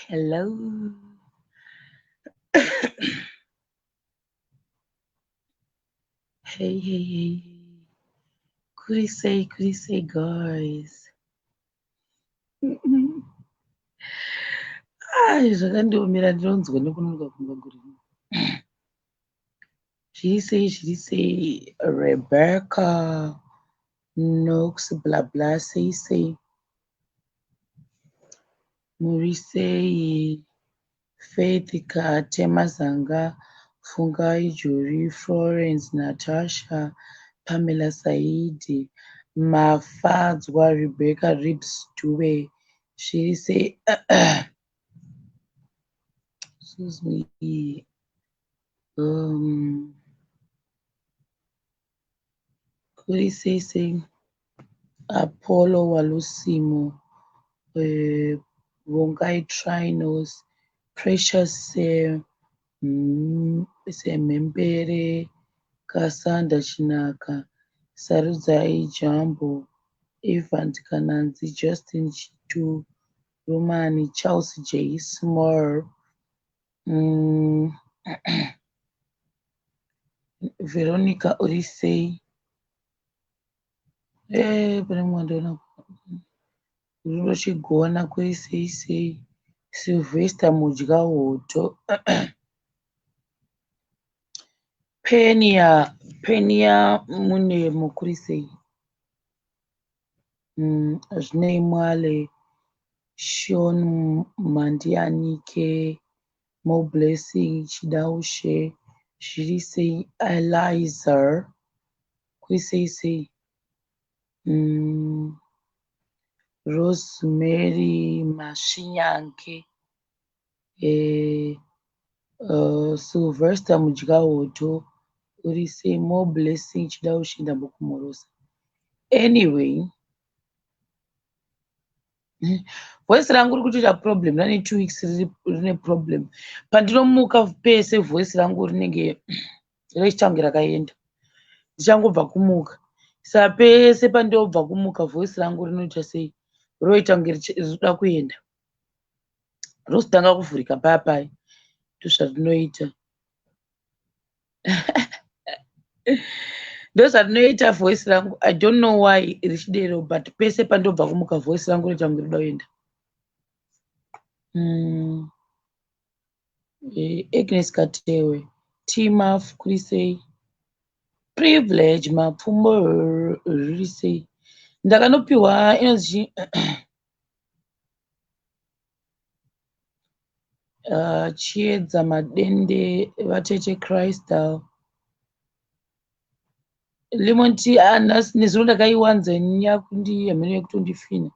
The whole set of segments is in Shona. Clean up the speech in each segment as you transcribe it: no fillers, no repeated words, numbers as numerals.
Hello. Hey, hey, hey. Kuri sei, guys? Ai, zvakandiomera, ndinonzwa nekunonoka kumba kuri. Zviri sei, zviri sei, Rebecca, Knox, bla bla, sei sei. Muri sei, Faith Kate Mazanga, Fungai Juri, Florence, Natasha, Pamela Saidi, Mafadzwa, Rebecca Ribs Dube, zviri sei. Excuse me. Kuri sei sei, Apollo Walusimo, Vongai Trinos, Precious Semhembere, Cassandra Chinaka, Sarudzai Jambo, Evans Kananzi, Justin Chitu, Romani, Charles J. Small, Veronica uri sei? Pane mumwe wandaona Rudo Chigona, kuri sei sei? Sylvester Mudyahoto, Penia Penia Munemo, kuri sei? Zvinei Mwale, Sean Mandianike, More Blessing Chidaushe, zviri sei? Elizer, kuri sei sei? Rosemary Masvinyange, Sylvester Mudyahoto, uri sei? More Blessing Chidaushe, ndambokumhorosa. Anyway, voice rangu riri kutoita problem rane 2 weeks rine problem. Pandinomuka pese voice rangu rinenge richiita kunge rakaenda ndichangobva kumuka. Saka pese pandinobva kumuka voice rangu rinoita sei? Roita kunge rinoda kuenda, rozotanga kuvhurika paya paya. Ndozvarinoita, ndozvarinoita voice rangu. I don't know why richidero, but pese pandobva kumuka voice rangu rinoita kunge rinoda kuenda. Agnes Katewe, Tmaf, kuri sei? Privilege Mapfumbo, riri sei? Ndakanopiwa inonzi Chiedza Madende, vatete Crystal. Lemon tea, ah, nhasi nezuro ndakaiwanza yakundi hameno yekutondifina,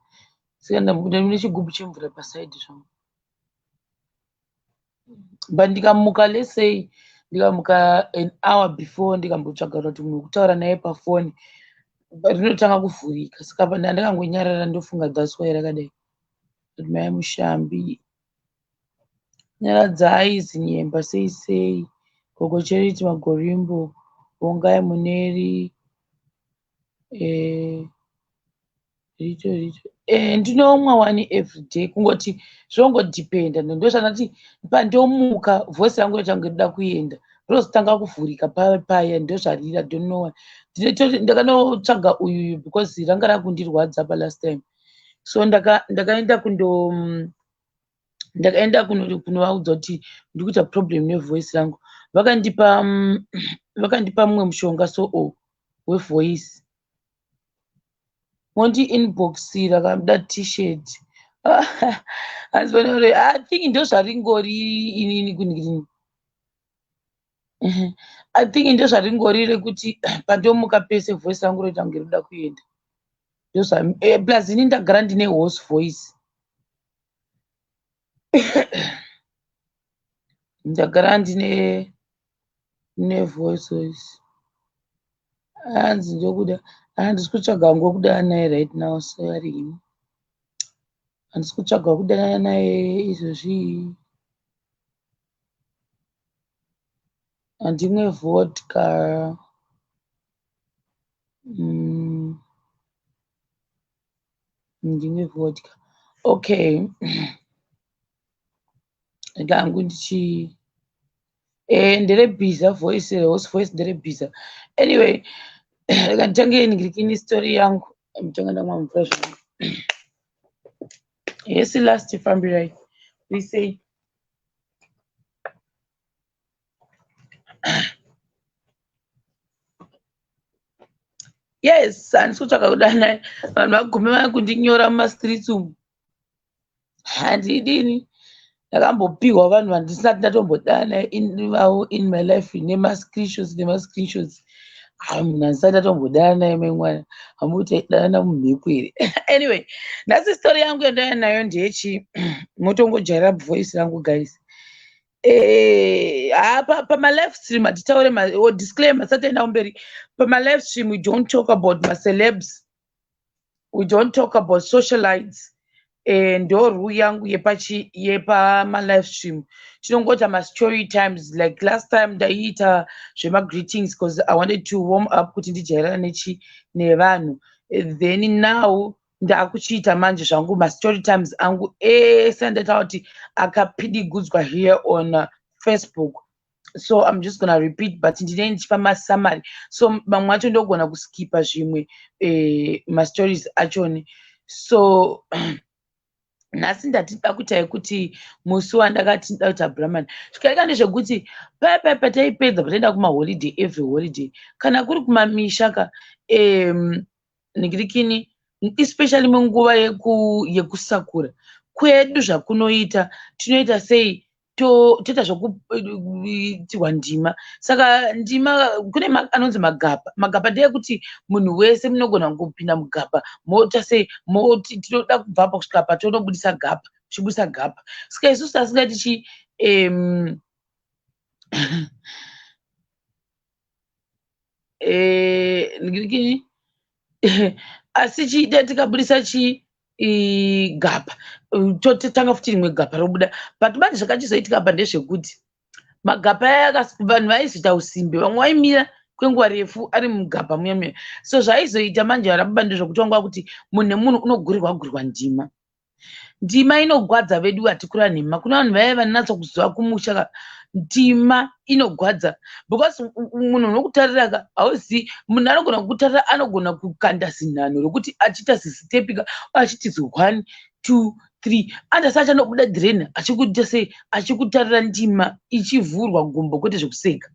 saka ndine chigubhu chemvura pasaidi zvangu. But ndikamuka, let's say ndikamuka an hour before, ndikambotsvaga kuti munhu wekutaura naye pafoni, rinotanga kuvhurika. Saka ndandakangonyarara, ndofunga that's why rakadai. Mai Mushambi, Nyaradzai Zinyemba, sei sei? Gogo Charity Magorimbo, Vongai Muneri, rito rito. Ndinomwa wani everyday, kungoti zvongodhipenda. Ndozvandati pandomuka voice rangu roita kunge roda kuenda, rozotanga kuvhurika paya paya. Ndozvarira, don't know why. Ndakanotsvaga uyuyu because ranga rakundirwadza palast time, so ndakaenda kundo ndakaenda kunovaudza kuti ndiri kuita problem nevoice rangu. Vakandipa mumwe mushonga so o wevoice. Mondi inboxira kamuda T-shirt. I think ndozvaringori inini kunini. I think ndozvaringori rekuti pandomuka pese voice rangu roita kunge roda kuenda. Plus ini ndagara ndine hoarse voice, ndagara ndine nevoice voice. Hanzi ndokuda, handisi kutsvaga ngokudanana naye right now, sorry, handisi kutsvaga kudanana naye izvozvi. Handimwe vodka. Ndimwe vodka, okay. Ndangu ndichi nderebhiza voice, hoarse voice nderebhiza. Anyway, rega nditange ningirikini story yangu. Mutanga ndamwa mvura zvangu. Yes, last fambirai. We say yes, handisi kutsvaga kudana vanhu vagume vakundinyora mumastreets umu. Handidini, ndakambopihwa vanhu vandisati ndatombodana vavo in my life nemascreenshots, nemascreenshots. Hai, munhu handisati ndatombodana naye mai mwana, hamuti aidanana mumhepo here? Anyway, nhasi story yangu yandauya nayo ndeyechi motongojaira voice rangu, guys. Ha, pamalive stream hatitaure, oh, disclaimer sati enda kumberi. Pamalive stream we don't talk about macelebs, we don't talk about socialites. Ndo rule yangu yepachi yepamalive stream. Tinongoita mastory times. Like last time ndaiita zvemagreetings because I wanted to warm up kuti ndijairana nechi nevanhu. Then now ndakuchiita manje zvangu mastory times angu ese andaita kuti akapidigudzwa here on Facebook. So I'm just gonna repeat, but ndinenge ndichipa masummary, so mamwe acho ndogona kuskipa zvimwe mastories achoni. So nhasi ndatida kuitai kuti musi wandakati ndida kuita brahman, zvikaita ndezvekuti paya paya pataipedza pataenda kumaholiday, every holiday kana kuri kumamisha ka, ningirikini, especially munguva yekusakura kwedu, zvakunoita tinoita sei, toita zvokuitirwa ndima. Saka ndima kune anonzi magapa. Magapa ndeyekuti munhu wese munogona kupinda mugapa, moita sei, moti tinoda kubva apa kusvika apa, tonobudisa gapa, tichibudisa gapa. Saka isusu tasinga tichi ningirikini, asi chiita tikabudisa chi gapa, totanga futi rimwe gapa robuda. But manje zvakachizoitika apa ndezvekuti magapa aya, vanhu vaizoita usimbe, vamwe vaimira kwenguva refu ari mugapa muya muya. So zvaizoita manje varababa ndezvekuti vanga kuti munhu nemunhu unogurirwa gurirwa ndima. Ndima inogwadza vedu, hatikura nhema. Kuna vanhu vaya vanonatsa kuziva kumusha ka, ndima inogwadza because munhu unokutarira ka, hauzivi munhu anogona kukutarira, anogona kukanda zinhano rokuti achiita zistep ka, achiti zi 1 2 3, andasi achanobuda drain, achikuita sei, achikutarira ndima ichivhurwa gumbo, kwete zvekuseka,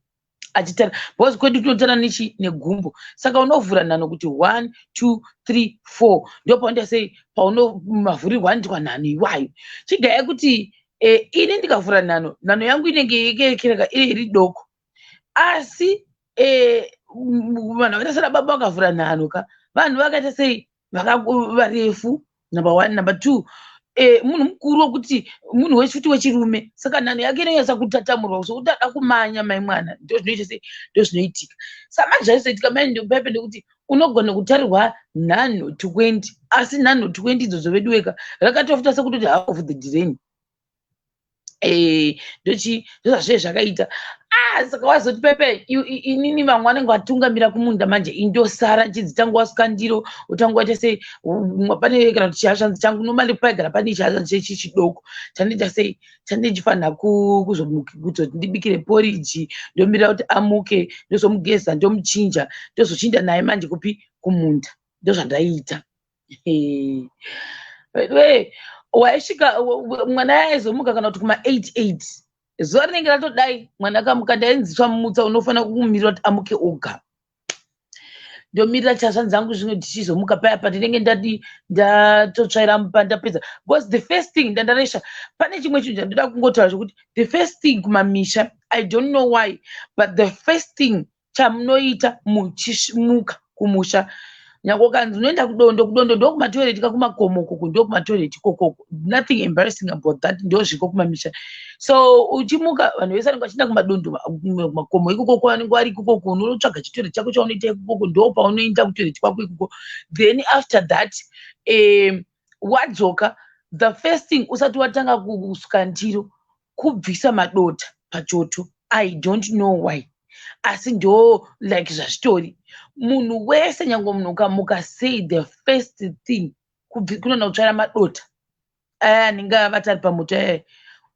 achitarira, because kwedu tinotara nechi negumbo. Saka unovhura nhano kuti 1 2 3 4, ndo paunoita sei, pauno mavhurirwa anoitwa nhano iwayo. Chigaya kuti ini ndikavhura nhano, nhano yangu inenge yekerekereka iri iri doko, asi vanhu vakaita sana baba vakavhura nhano ka, vanhu vakaita sei, varefu, number one. Number two, munhu mukuru wekuti munhu wefuti wechirume, saka nhano yake inonyatsa kutatamurwa sokuti ada kumanya mai mwana. Ndo zvinoita sei, ndo zvinoitika. Saka manje zvaizoitika mai pepe ndekuti unogona kutarirwa nhanho 20, asi nhanho 20 idzodzo veduweka rakatofuta sekutoti half of the drain. Ndochi ndozvazvee zvakaita. Ah, saka wazoti pepe inini vamwe vanenge vatungamira kumunda, manje indosara nchidzi tangu wasuka ndiro, utangu waita sei, pane kana kuti chihashanzi changu, normally paigara pane chihashanzi chechi chidoko chandiita sei, chandichifanira kuzoti ndibikire poriji, ndomirira kuti amuke, ndozomugeza, ndomuchinja, ndozochinja naye manje kupi, kumunda. Ndozvandaiita. We waisvika mwana aizomuka kana kuti kuma 8 8, zuva rinenge ratodai, mwana akamuka, ndainziswa mumutsa, unofanira kumumirira kuti amuke oga. Ndomirira chazvanzi zangu zvimwe tichizomuka paya pandinenge ndadi ndatotsvaira mupa, ndapedza, because the first thing ndandaresha. Pane chimwe chinhu chandoda kungotaura chokuti the first thing kumamisha, I don't know why, but the first thing chamunoita muchimuka kumusha, nyange ukanzi unoenda kudondo, kudondo ndokumatoilet kakumakomo ukoko, ndokumatoilet ikokoko, nothing embarrassing about that, ndozviko kumamisha. So uchimuka, vanhu vese vanenge vachienda kumadondo, kumakomo ikokoko, vanenge vari ikokoko, unotsvaga chitoilet chako chaunoita ikokoko, ndo paunoenda kutoilet kwako ikoko. Then after that, wadzoka, the first thing usati watanga kusuka ndiro, kubvisa madota pachoto. I don't know why, asi ndo like zvazvitori. Munhu wese, nyange munhu ukamuka sei, the first thing kunoenda kutsvaira madota aya anenge avatari pamoto aya.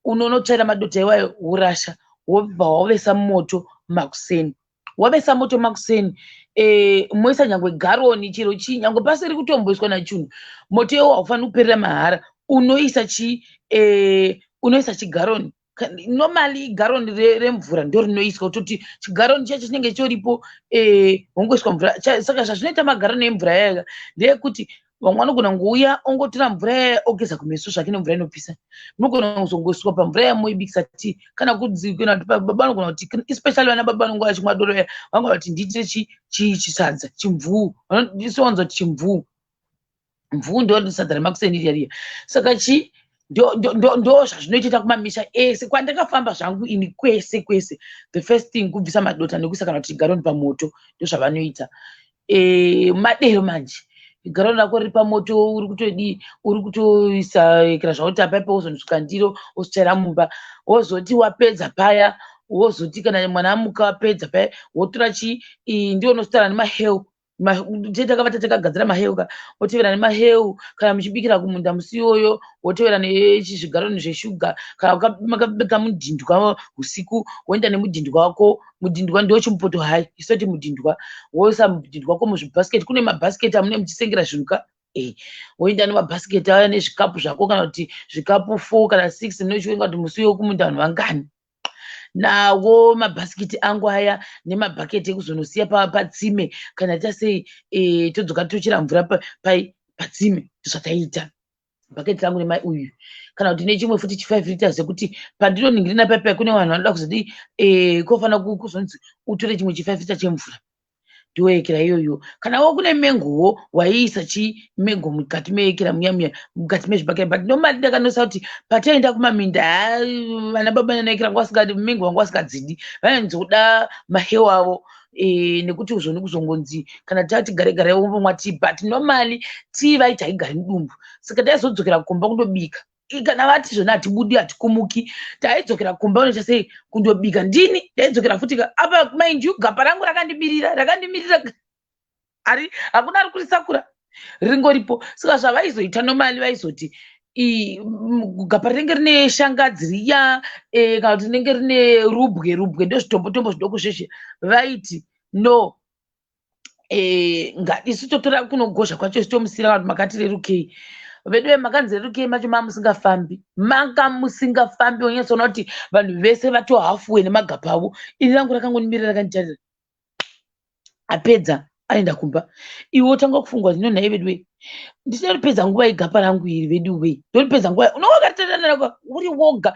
Unonotsvaira madota iwayo, worasha, wobva wavesa moto makuseni. Wavesa moto makuseni, moisa nyangwe garoni, chero chii, nyangwe pasiri kutomboiswa nachunhu, moto iwo haufaniri kuperera mahara. Unoisa chi unoisa chigaroni. Normally garoni remvura ndo rinoiswa, kutoti chigaroni chacho chinenge choripo, hongoiswa mvura. Saka zvazvinoita magaroni emvura yaya ndeyekuti vamwe vanogona kungouya, ongotora mvura yaya, ogeza kumeso zvake nemvura inopisa. Munogona kuzongoiswa pamvura yamoibikisa tii, kana kana kuti baba vanogona kuti, especially vana baba vanonge vachimwa doro yaya, vangona kuti ndiitire chisadza chimvuu. Isowanza kuti chimvuu, mvuu ndo sadza remakuseni riya riya. Saka chi ndo zvazvinoitoita kumamisha ese kwandakafamba zvangu ini, kwese kwese. The first thing kubvisa madota nekuisa kana kuti garoni pamoto. Ndo zvavanoita. Madero manje garoni rako riri pamoto, uri kutodii? Uri kutoisa ekera zvakuti apaipa, wozonosvika ndiro, wozotsvaira mumba, wozoti wapedza paya, wozoti kana mwana amuka, wapedza paya, wotora chi ndiwo unozotaura nemaheu. Takavata takagadzira maheu ka, wotevera nemaheu. Kana muchibikira kumunda musi iwoyo, wotevera nechizvigaroni zveshuga. Kana makabika mudhindwa usiku, woenda nemudhindwa wako. Mudhindwa ndo chimupoto hai, isoti mudhindwa. Woisa mudhindwa wako muzvibhasiketi. Kune mabhasiketi amune muchisengera zvinhu ka. Woenda nemabhasiketi aya nezvikapu zvako, kana kuti zvikapu 4 kana 6, munochiwenga kuti musi uyo kumunda vanhu vangani. Nawo mabhasikiti angu aya nemabhaketi ekuzonosiya patsime kana tasei, todzoka tochera mvura patsime. Ndozvataiita. Bhaketi rangu nemai uyu, kana kuti nechimwe futi chi5 liters, ekuti pandinoningirina paipai kune vanhu vanoda kuzodii, kofanira kuzonzi utore chimwe chi5 liter chemvura, ndoyekera iyoyo. Kanawo kune mengowo, waiisa chi mengo mukati meyekera muya muya, mukati mezvibhaketi. But normally ndakanosa kuti pataienda kumaminda, vana baba nanaekera vanga vasingadi mengo, vanga vasingadzidi, vainzoda maheu avo, nekuti uzoni kuzongonzi kana tati gare gare vombomwa tii. But normally tii vaiti haigari mudumbu, saka taizodzokera kumba kundobika. Kana vati zvona hatibudi, hatikumuki, taidzokera kumba unoita sei? Kundobika. Ndini ndaidzokera futi apa. Mind you, gapa rangu rakandimirira, rakandimirira, ari hakuna ari kurisakura, ringoripo. Saka zvavaizoita normally, vaizoti gapa rinenge rine shangadzi riya, kana kuti rinenge rine rubwe. Rubwe ndozvitombotombo zvidoko zveshe. Vaiti no, isu totora kunogozha kwacho, isu tomusira vanhu. Makati rerukei vedu, makanzi rerukei macho maa musingafambi, manga musingafambi. Wonyatsoona kuti vanhu vese vato halfway nemagapa avo, ini rangu rakangondimirira, rakanditarira. Apedza aenda kumba, iwe wotanga kufunga kuti, "No, nhai vedu, ndicharipedza nguva igapa rangu iri? Vedu wei, ndoripedza nguva?" Unonga wakaritarira uri woga.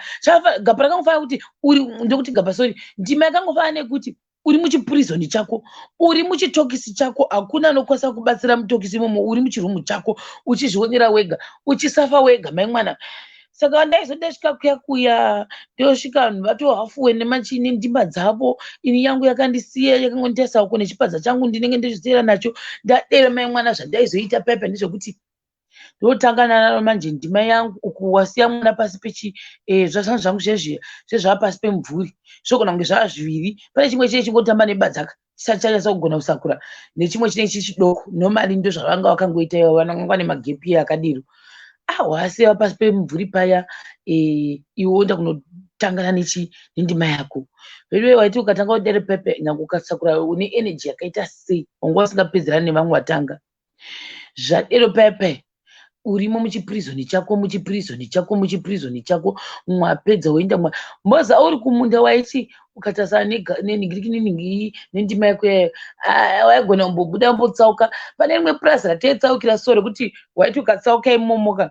Gapa rakangofanira kuti uri, ndokuti gapa, sorry, ndima yakangofanana nekuti uri muchiprison chako, uri muchitokisi chako, hakuna anokwanisa kubatsira mutokisi imomo. Uri muchirumu chako, uchizvionera wega, uchisafa wega, mai mwana. Saka ndaizodasvika kuya kuya, ndosvika vanhu vato halfway nemachini, ndima dzavo, ini yangu yakandisiya, yakangonditarisa uko nechipadza changu, ndinenge ndichiteera nacho. Ndadero, mai mwana, zvandaizoita paipa ndezvekuti ndotanga naro manje ndima yangu. Uku wasiya mwana pasi pechi, zvazvanhu zvangu zvezviya zvezvava pasi pemumvuri, zvogona kunge zvava zviviri. Pane chimwe chine chingotamba nebadzaka, chisati chanyatsa kugona kusakura, nechimwe chinenge chiri chidoko. Normally ndo zvavanga vakangoita ivo, vananga vane magepi akadiro. Ah, wasiya pasi pemumvuri paya, iwe woenda kunotangana nendima yako. Veduwe, waiti ukatanga kudere pepe, nyange ukasakura une energy yakaita sei, wanga usingapedzerani nevamwe vatanga. Zvadero pepe, urimo muchiprizoni chako, muchiprizoni chako, muchiprizoni chako. Mwapedza, woenda moza. Uri kumunda, waiti ukatasana nenhingiriki nenhingi nendima yako yayo, waigona kumbobuda, umbotsauka pane rimwe purazi rataitsaukira. So rekuti waiti ukatsauka imomoka,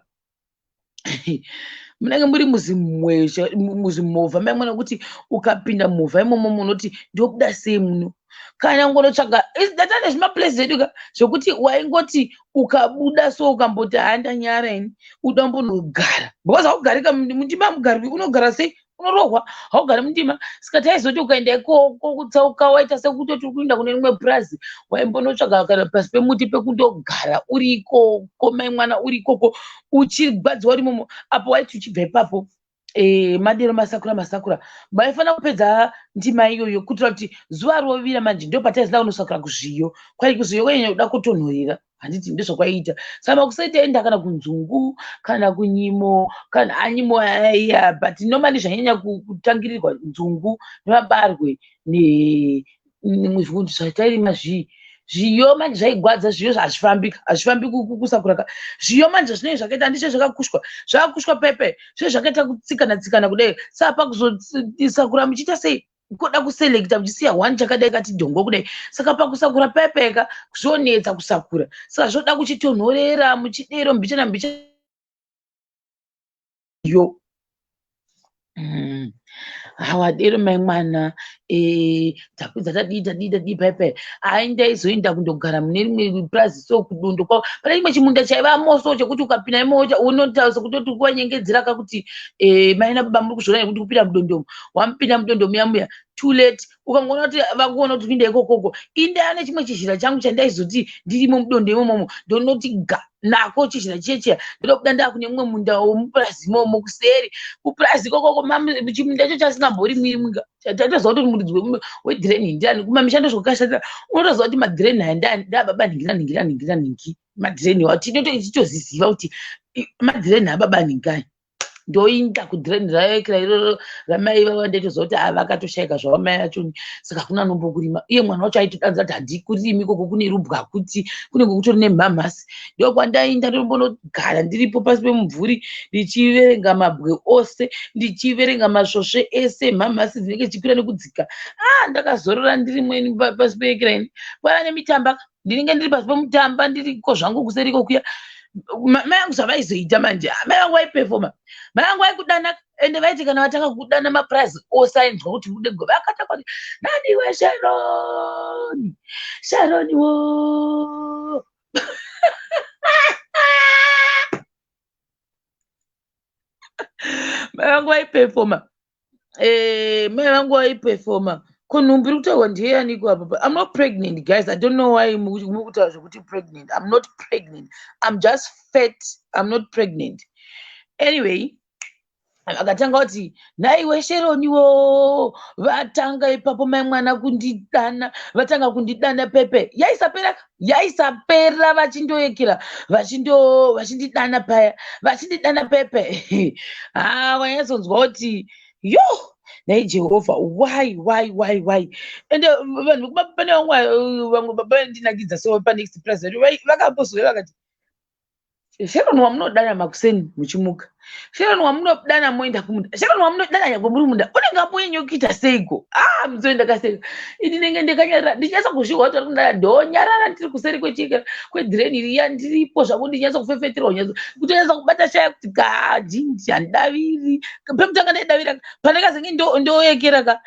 munenge muri muzimwesha, muzimovha maimwe, nekuti ukapinda movha imomo, munoti ndobuda sei muno? Kana ngonotsvaga datane zvimaplace zvedu ka, zvokuti waingoti ukabuda so, ukamboti, "Handanyara ini," uda mbonogara, because haugarika mundima, hamugarwi. Unogara sei? Unorohwa. Haugari mundima. Saka taizoti ukaenda ikoko kutsauka, waita sekutoti uri kuenda kune rimwe purazi, waimbonotsvaga kana pasi pemuti pekundogara uri ikoko, mai mwana, uri ikoko uchigwadziwa uri imomo. Apo waiti uchibva ipapo, madero masakura masakura, maifanira kupedza ndima iyoyo kuitira kuti zuva rovira. Manje ndo pataizoda kunosakura kuzviyo. Kwai kuzviyo kwainyanya kuda kutonhorera. Handiti ndozvakwaiita? Saka makuseni taienda kana kunzungu kana kunyimo kana anyimo aya, but normally zvanyanya kutangirirwa nzungu nemabarwe nemwe zvatairima zvii. Zviyo manje zvaigwadza, zviyo hazvifambi, hazvifambi kusakura ka. Zviyo manje zvinenge zvakaita, handizvo, zvakakushwa, zvakakushwa pepe, zvinenge zvakaita kutsikana tsikana kudai. Saka pakuzosakura muchiita sei? Koda kuselecta, muchisiya one chakadai kati dhongo kudai. Saka pakusakura pepeka zvonetsa kusakura, saka zvoda kuchitonhorera muchidero mbichana mbichana yo. Hawa dero mai mwana, tapedza, tadii, tadii, tadii paipai, ai ndaizoenda kundogara mune rimwe purazi so kudondo kwavo. Pane chimwe chimunda chaivamo so chekuti ukapinda imomo unotaura sekutoti kuvanyengedzera kakuti mai nababa muri kuzviona nekuti kupinda mudondomo. Wamupinda mudondo muya muya, too late. Ukangoona kuti vakuona kuti kuinda ikokoko, inda ane chimwe chizhira changu chandaizoti ndirimo mudondo imomomo, ndonoti ga nako chizhira chiye chiya, ndoda ndakune mumwe munda womupurazi imomo kuseri kupurazi ikokoko. Chimunda icho chasingamborimwi, tatoziva kuti muridzi wedhireni ndiani. Kumamisha ndozvakashatira, unotoziva kuti madhireni aya ndaababa nhingi nanhingi nanhingi nanhingi. Madhireni iwawo tinotoziziva kuti madhireni ababa nhingi aya. Ndoinda kudhireni raekera iroro ramai vava, ndaitoziva kuti ava vakatoshaika zvavo mai vachoni, saka hakuna anombokurima. Iye mwana wacho aitodanza kuti handikurimi ikoko, kune rubwa, kuti kunenge kutori nemhamhasi. Ndokwandainda, ndombonogara ndiripo pasi pemumvuri, ndichiverenga mabwe ose, ndichiverenga masvosve ese, mhamhasi dzinenge dzichikwira nekudzika. A ndakazorora ndiri mweni pasi peekera kwaiva nemitamba. Ndinenge ndiri pasi pemutamba, ndiriko zvangu kuseri ikokuya. Mai vangu zvavaizoita manje, mai vangu vaipefoma, mai vangu vaikudana, ende vaiti kana vatanga kudana, mapurazi ose ainzwa kuti mudego vakatanga kuti, "Nadiwe Sharoni, Sharoni wo." Mai vangu vaipefoma, mai vangu vaipefoma. Ko nhumbu iri kutaurwa ndiyaniko apa? I'm not pregnant, guys. I don't know why muri kutaura zvekuti pregnant. I'm not pregnant, I'm just fat. I'm not pregnant. Anyway, akatanga kuti, "Nhaiwe Sheroniwo." Vatanga ipapo mai mwana kundidana, vatanga kundidana pepe, yaisapera, yaisapera. Vachindoyekera, vachindidana paya, vachindidana pepe. Ha, wanyatsonzwa kuti yo, nhai Jehovha, why, why, why, why? Ende vanhu pane vamwe baba vandinakidza so panext plus vakambozouya vakati, "Sharon wamunodana makuseni muchimuka, Sharon wamunodana moenda kumunda, Sharon wamunodana nyangwe muri munda, unenge ambonyanyokuita seiko?" Ah, mudzoi, ndakaseka ini. Nenge ndakanyarara, ndichinyatsa kuzvihwa kuti vari kundada. Ndonyarara ndiri kuseri kwedhireni riya, ndiripo zvangu, ndichinyatsa kufefeterwa, nyatso kutonyatsa kubata shaya kuti gajinji. Handidaviri. Pekutanga ndaidavira, pandakazenge ndoyekera ka,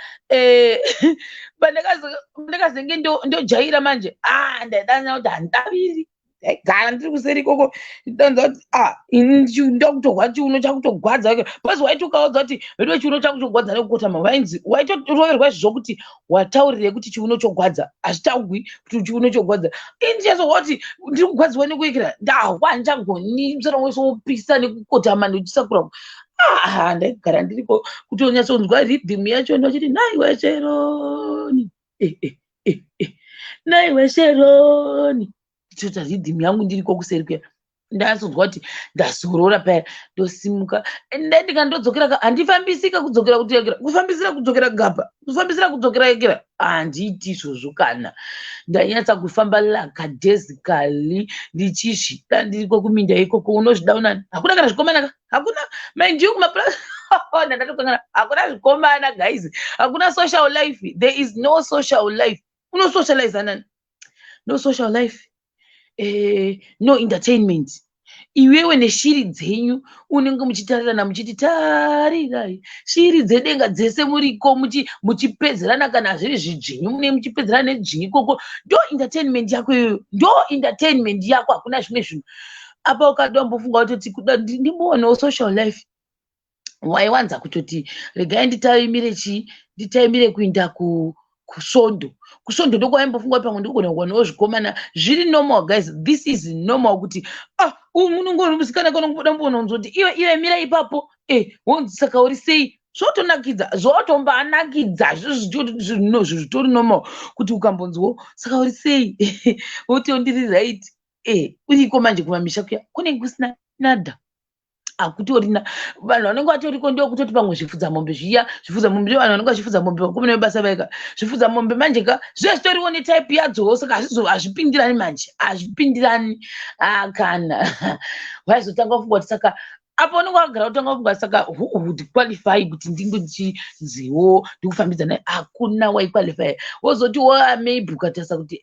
pandakazenge ndojaira manje, ah, ndaidana kuti handidaviri. Ndaigara ndiri kuseri ikoko, ndanzwa kuti a ini ndakutorwa, chiuno chakutogwadza, because waiti ukaudza kuti veduwe chiuno changu chogwadza nekukotama, vainzi waitoroverwa izvo zvokuti wataurirei kuti chiuno chogwadza. Hazvitaugwi kuti chiuno chogwadza. Ini ndichazorwa kuti ndiri kugwadziwa nekuekera, ndahwa, handichagoni, musoro wese wopisa nekukotama ndichisakura. Ah, ndaigara ndiriko kutonyatsonzwa rhythm yacho, ndachiti, "Naiwe Sheroni, eh, eh, eh, eh. Naiwe Sheroni." Toita rhythm yangu ndiriko kuseri kuya. Ndazonzwa kuti ndazorora paya, ndosimuka, ende ndikandodzokera, handifambisika kudzokera kutoekera, kufambisira kudzokera gapa, kufambisira kudzokera ekera, handiiti izvozvo. Kana ndanyatsa kufamba lackadaisically, ndichizvida ndiriko kuminda ikoko. Unozvida unani? Hakuna kana zvikomana ka, hakuna. Mind you, kumapura ndandatokangana, hakuna zvikomana guys, hakuna social life. There is no social life. Unosocialize nani? No social life, no entertainment. Iwewe neshiri dzenyu unenge muchitarirana, muchiti, "Tarirai shiri dzedenga dzese." Muriko muchipedzerana, kana zviri zvidzvinyu mune muchipedzerana nedzvinyu ikoko. Ndo entertainment yako iyoyo, ndo entertainment yako, hakuna zvimwe zvinhu apa. Ukadombofunga kutoti kuda ndimboonewo social life, waiwanza kutoti regai nditaimire chii, nditaimire kuinda kusvondo. Kusvondo ndokwaimbofunga kuti pamwe ndikugona kuwanawo zvikomana. Zviri normal, guys, this is normal kuti ah, munonge uri musikana kanongobuda mbononzwa kuti iwe, iwe, mira ipapo. E wonzi, "Saka uri sei?" Zvotonakidza, zvotombanakidza. Zvitori normal kuti ukambonzwo, "Saka uri sei?" woti, "Ndiri right." Uriko manje kumamisha kuya kunenge kusina nada, hakutorina vanhu vanenge vatoriko. Ndokutoti pamwe zvifudza mombe zviya, zvifudza mombe ndo vanhu vanenge vachifudza mombe, vakomana vebasa vaika zvifudza mombe. Manje ka zviya zvitoriwo netype yadzowo, saka hazvipindirani manje, hazvipindirani. Kana waizotanga kufunga kuti saka apo unenge wakagara kutanga kufunga, saka who would qualify kuti ndinge ndichinziwo ndikufambidza naye? Hakuna waiqualify. Wozoti wa maybe ukatarisa kuti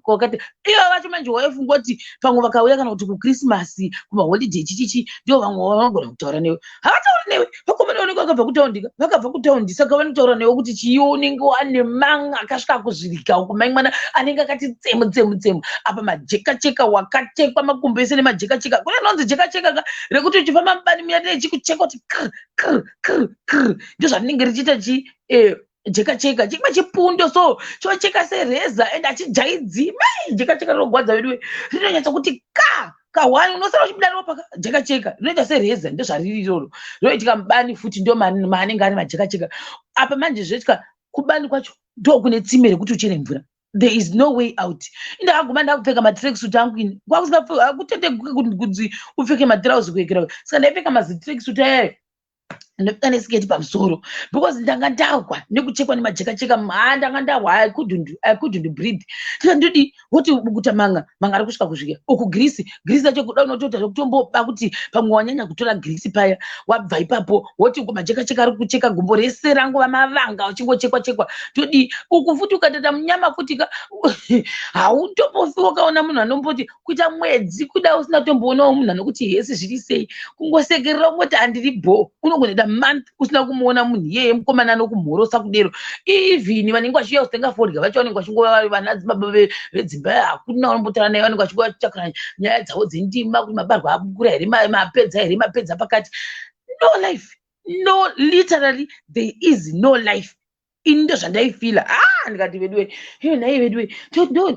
wakati ivo vacho manje waifunga kuti pamwe vakauya kana kuti kuChristmas, kumaholiday, chichichi, ndo vamwe vanogona kutaura newe. Havatauri newe. Vakomana vanenge vakabva kutaundi, vakabva kutaundi, saka vanotaura newe kuti chiiwo unenge wane manga akasvika kuzvirika uku, mai mwana anenge akati tsemu tsemu tsemu apa majekacheka, wakatekwa makumbo ese nemajekacheka. Kune anonzi jekacheka ka rekuti uchifamba mubani muya rechikucheka kuti kr kr kr kr, ndozvarinenge richiita chi jekacheka chimwe chipundo so chocheka sereza and achijaidzi. Mai, jekacheka rinogwadza veduwe, rinonyatsa kuti ka kahwani unosara uchibuda ropa. Jekacheka rinoita sereza, ndozvariri iroro. Rinoitika mubani futi, ndo maanenge ari majekacheka apa. Manje zvoitika kubani kwacho ndo kune tsime rekuti uchere mvura. There is no way out. Indakaguma ndakupfeka matracksuit angu ini, kwakusingakutende kunzi upfeke matirauzi kuekera, saka ndaipfeka mazitracksuit ayayo, ndopfeka nesiketi pamusoro because ndanga ndahwa nekuchekwa nemajekacheka. Ha, ndanga ndahwa, I couldn't breathe. Saka ndodi woti bukuta manga manga ari kusvika kusvika uku girisi girisi yacho kuda unotoita zvekutomboba kuti pamwe wanyanya kutora girisi paya. Wabva ipapo woti uku majekacheka ari kucheka gumbo rese rangova mavanga, uchingochekwa chekwa. Todi uku futi ukatata munyama futi ka hautombofi wakaona munhu anomboti kuita mwedzi kuda usina kutomboonawo munhu anokuti hesi, zviri sei, kungosekerera kungoti handiri bho. Unogonoita month usina kumuona munhu iyeye, mukomana anokumhorosa kudero. Even vanenge vachiuya kuzotenga fodya vacho vanenge vachingova vanadzibaba vedzimba, hakuna vanombotaura naye. Vanenge vachingova vachitakura nyaya dzavo dzendima kuti mabarwa akukura here, mapedza here, mapedza pakati. No life, no, literally there is no life. Ini ndo zvandaifila. Ah, ndikati veduwe, iyo nhai veduwe,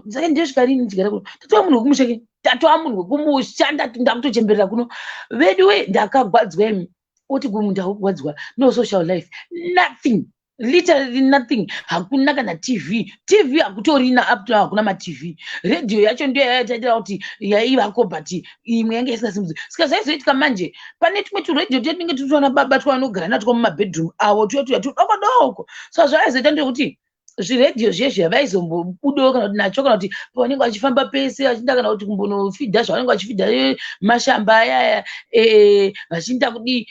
saka ndosvika rini ndichigara kuno? Tatova munhu wekumusha ke, tatova munhu wekumusha, ndakutochemberera kuno veduwe. Ndakagwadzwa imi. Oti ndakugwadzwa, no social life, nothing, literally nothing. Hakuna kana TV, TV hakutorina up to now, hakuna maTV. Radio yacho ndiyo yaitaitira kuti yaivako, but imwe yange isingasimudzi. Saka zvaizoitika manje, pane tumwe turedhiyo tinenge tutiona baba twanogara natwo mumabedroom avo, tuya tuya tudoko doko. Saka zvaizoita ndekuti zviredhiyo zviye vaizombobudawo kana kuti nacho, kana kuti pavanenge vachifamba pese vachienda kana kuti kumbonofidha zvavanenge vachifidha mashamba ayaya, vachienda kudii,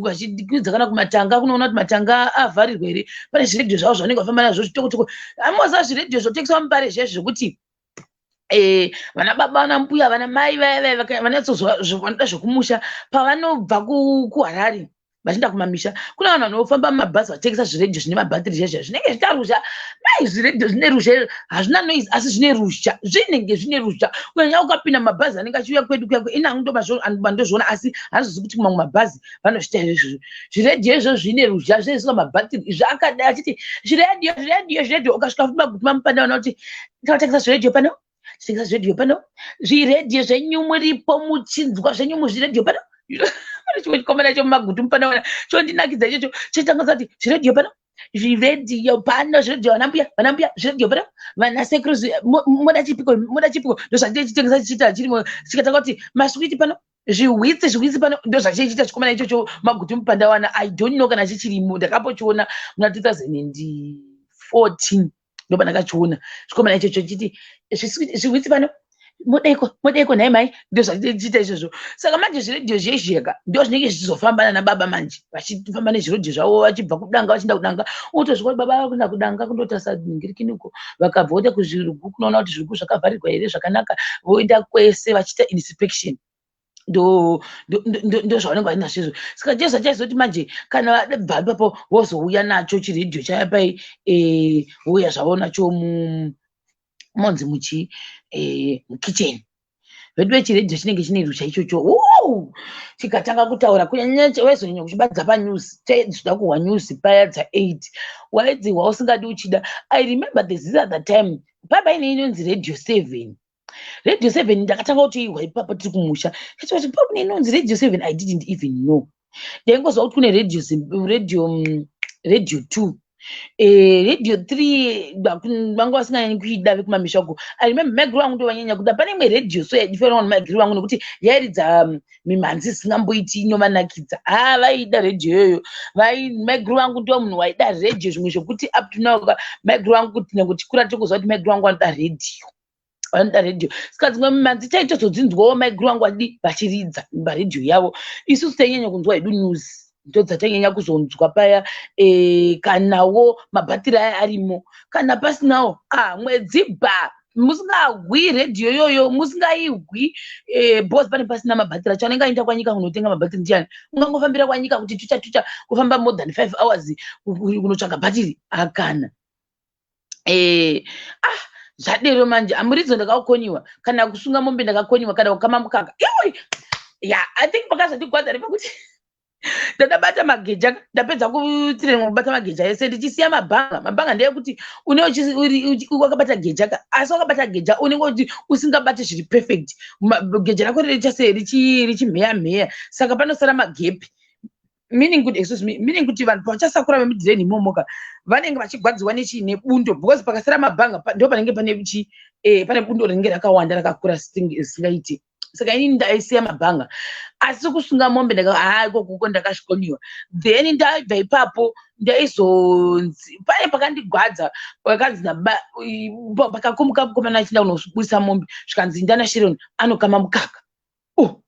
vachikwidza kana kumatanga kunoona kuti matanga avharirwa here. Pane zviredhiyo zvavo zvavanenge vafamba nazvo zvitokotoko. Amoziva zviredhiyo zvotengeswa muMbare zviya zvekuti vana baba, vana mbuya, vana mai vaya vaya vanoda zvekumusha pavanobva kuHarare vachienda kumamisha, kuna vanhu vanofamba mumabhazi vachitengesa zviredhiyo zvine mabhatiri zviya zvinenge zviita ruzha. Mai, zviredhiyo zvine ruzha, hazvina noise asi zvine ruzha, zvinenge zvine ruzha kunyanya ukapinda mumabhazi anenge achiuya kwedu kuya. Ini hangu ndobandozviona, asi handizozi kuti mamwe mabhazi vanozviita here izvozvo. Zviredhiyo izvozvo zvine ruzha, zvinoiswa mabhatiri zvakadai, achiti zviredhiyo, zviredhiyo, zviredhiyo. Ukasvika futi Magutu mamupanda vana kuti tinotengesa zviredhiyo pano, titengesa zviredhiyo pano, zviredhiyo zvenyu muripo muchinzwa zvenyu muzviredhiyo pano. Pane chimwe chikomana chemuMagutu mupanda chondinakidza ichocho, chotanga kuti zviredhiyo pano, zviredhiyo pano, zviredhiyo, vana mbuya, vana mbuya, zviredhiyo pano, vana sekuru, moda chipiko, moda chipiko? Ndo zvachichitengesa chichiita chirimo. Chikatanga kuti maswiti pano, zviwitsi, zviwitsi pano. Ndo zvachichiita chikomana ichocho Magutu mupandawana. I don't know kana chichirimo. Ndakapochiona muna 2014, ndo pandakachiona chikomana ichocho chiti zviwitsi pano, modaiko, modaiko nhai mai? Ndo zvachiita izvozvo. Saka manje zviredhiyo zhezheka ndo zvinenge zvichizofambana nababa manje, vachifamba nezviredhiyo zvavo vachibva kudanga vachienda kudanga. Utosvika kuti baba vakuenda kudanga kundotarisa ngirikiniko, vakabva voenda kuzvirugu kunoona kuti zvirugu zvakavharirwa here zvakanaka, voenda kwese vachiita inspection. Ndo zvavanenge vainazvo izvo. Saka Jesu achaizoti manje kana vabva ipapo vozouya nacho chiredhiyo chaya pai, vouya zvavo nacho monzi muchi mukicheni vedu vechiredhiyo chinenge chine rusha ichocho, chikatanga kutaura kunyanya waizonyanya kuchibatidza panews, chaizoda kuhwa news paya dza8, waidzihwa usingadi uchida. I remember this other time papaine inonzi Radio 7, Radio 7. Ndakatanga kutoihwa ipapo tiri kumusha kuti pakune inonzi Radio 7. I didn't even know. Ndaingozwa kuti kune radio 2. Radio 3 vanga vasinganyanyi kuida vekumamisha uko. I remember maiguru vangu ndovanyanya kuda. Pane imwe radio so yaifanira nemaiguru vangu nekuti yairidza mimhanzi isingamboiti inovanakidza. Ha, vaida radio iyoyo. Maiguru vangu ndo munhu waida radio, zvimwe zvokuti up to now maiguru vangu, kuti nyange tichikura tikuziva kuti maiguru vangu vanoda radio, vanoda radio. Saka dzimwe mimhanzi taitozodzinzwawo maiguru vangu vadi vachiridza paredhiyo yavo. Isusu tainyanya kunzwa hedu news, ndo dzatainyanya kuzonzwa paya. Kanawo mabhatiri aya arimo, kana pasinawo, ah, mwedzi ba musingahwi redhiyo iyoyo, musingaihwi, because pane pasina mabhatiri acho. Anenge aenda kwanyika kunotenga mabhatiri ndiani? Ungangofambira kwanyika kuti tucha tucha, kufamba more than 5 hours kunotsvaga bhatiri? Akana. Ah, zvadero manje amuridzo ndakakoniwa kana kusunga mombe, ndakakoniwa kana kukama mukaka. Iwe ya, I think pakazondigwadza nepekuti ndadabata mageja, ndapedza kutiremwa kubata mageja ese ndichisiya mabhanga. Mabhanga ndeyekuti une wakabata geja ka, asi wakabata geja unenge uchi usingabati zviri perfect. Geja rako richa sei, richimheya mheya, saka panosara magepi, meaning kuti, excuse me, meaning kuti vanhu pavachasakura vemudhireni imomoka vanenge vachigwadziwa nechi nebundo, because pakasara mabhanga ndo panenge pane chi pane bundo rinenge rakawanda, rakakura risingaiti. Saka inini ndaisiya mabhanga, asi kusunga mombe ndaka, ha, ikokoko ndakazvikoniwa. Then ndabva ipapo, ndaizonzi pane pakandigwadza, pakanzi pakakomuka mukomana achienda kunobudisa mombe, zvikanzi ndana Sharon anokama mukaka. Oh,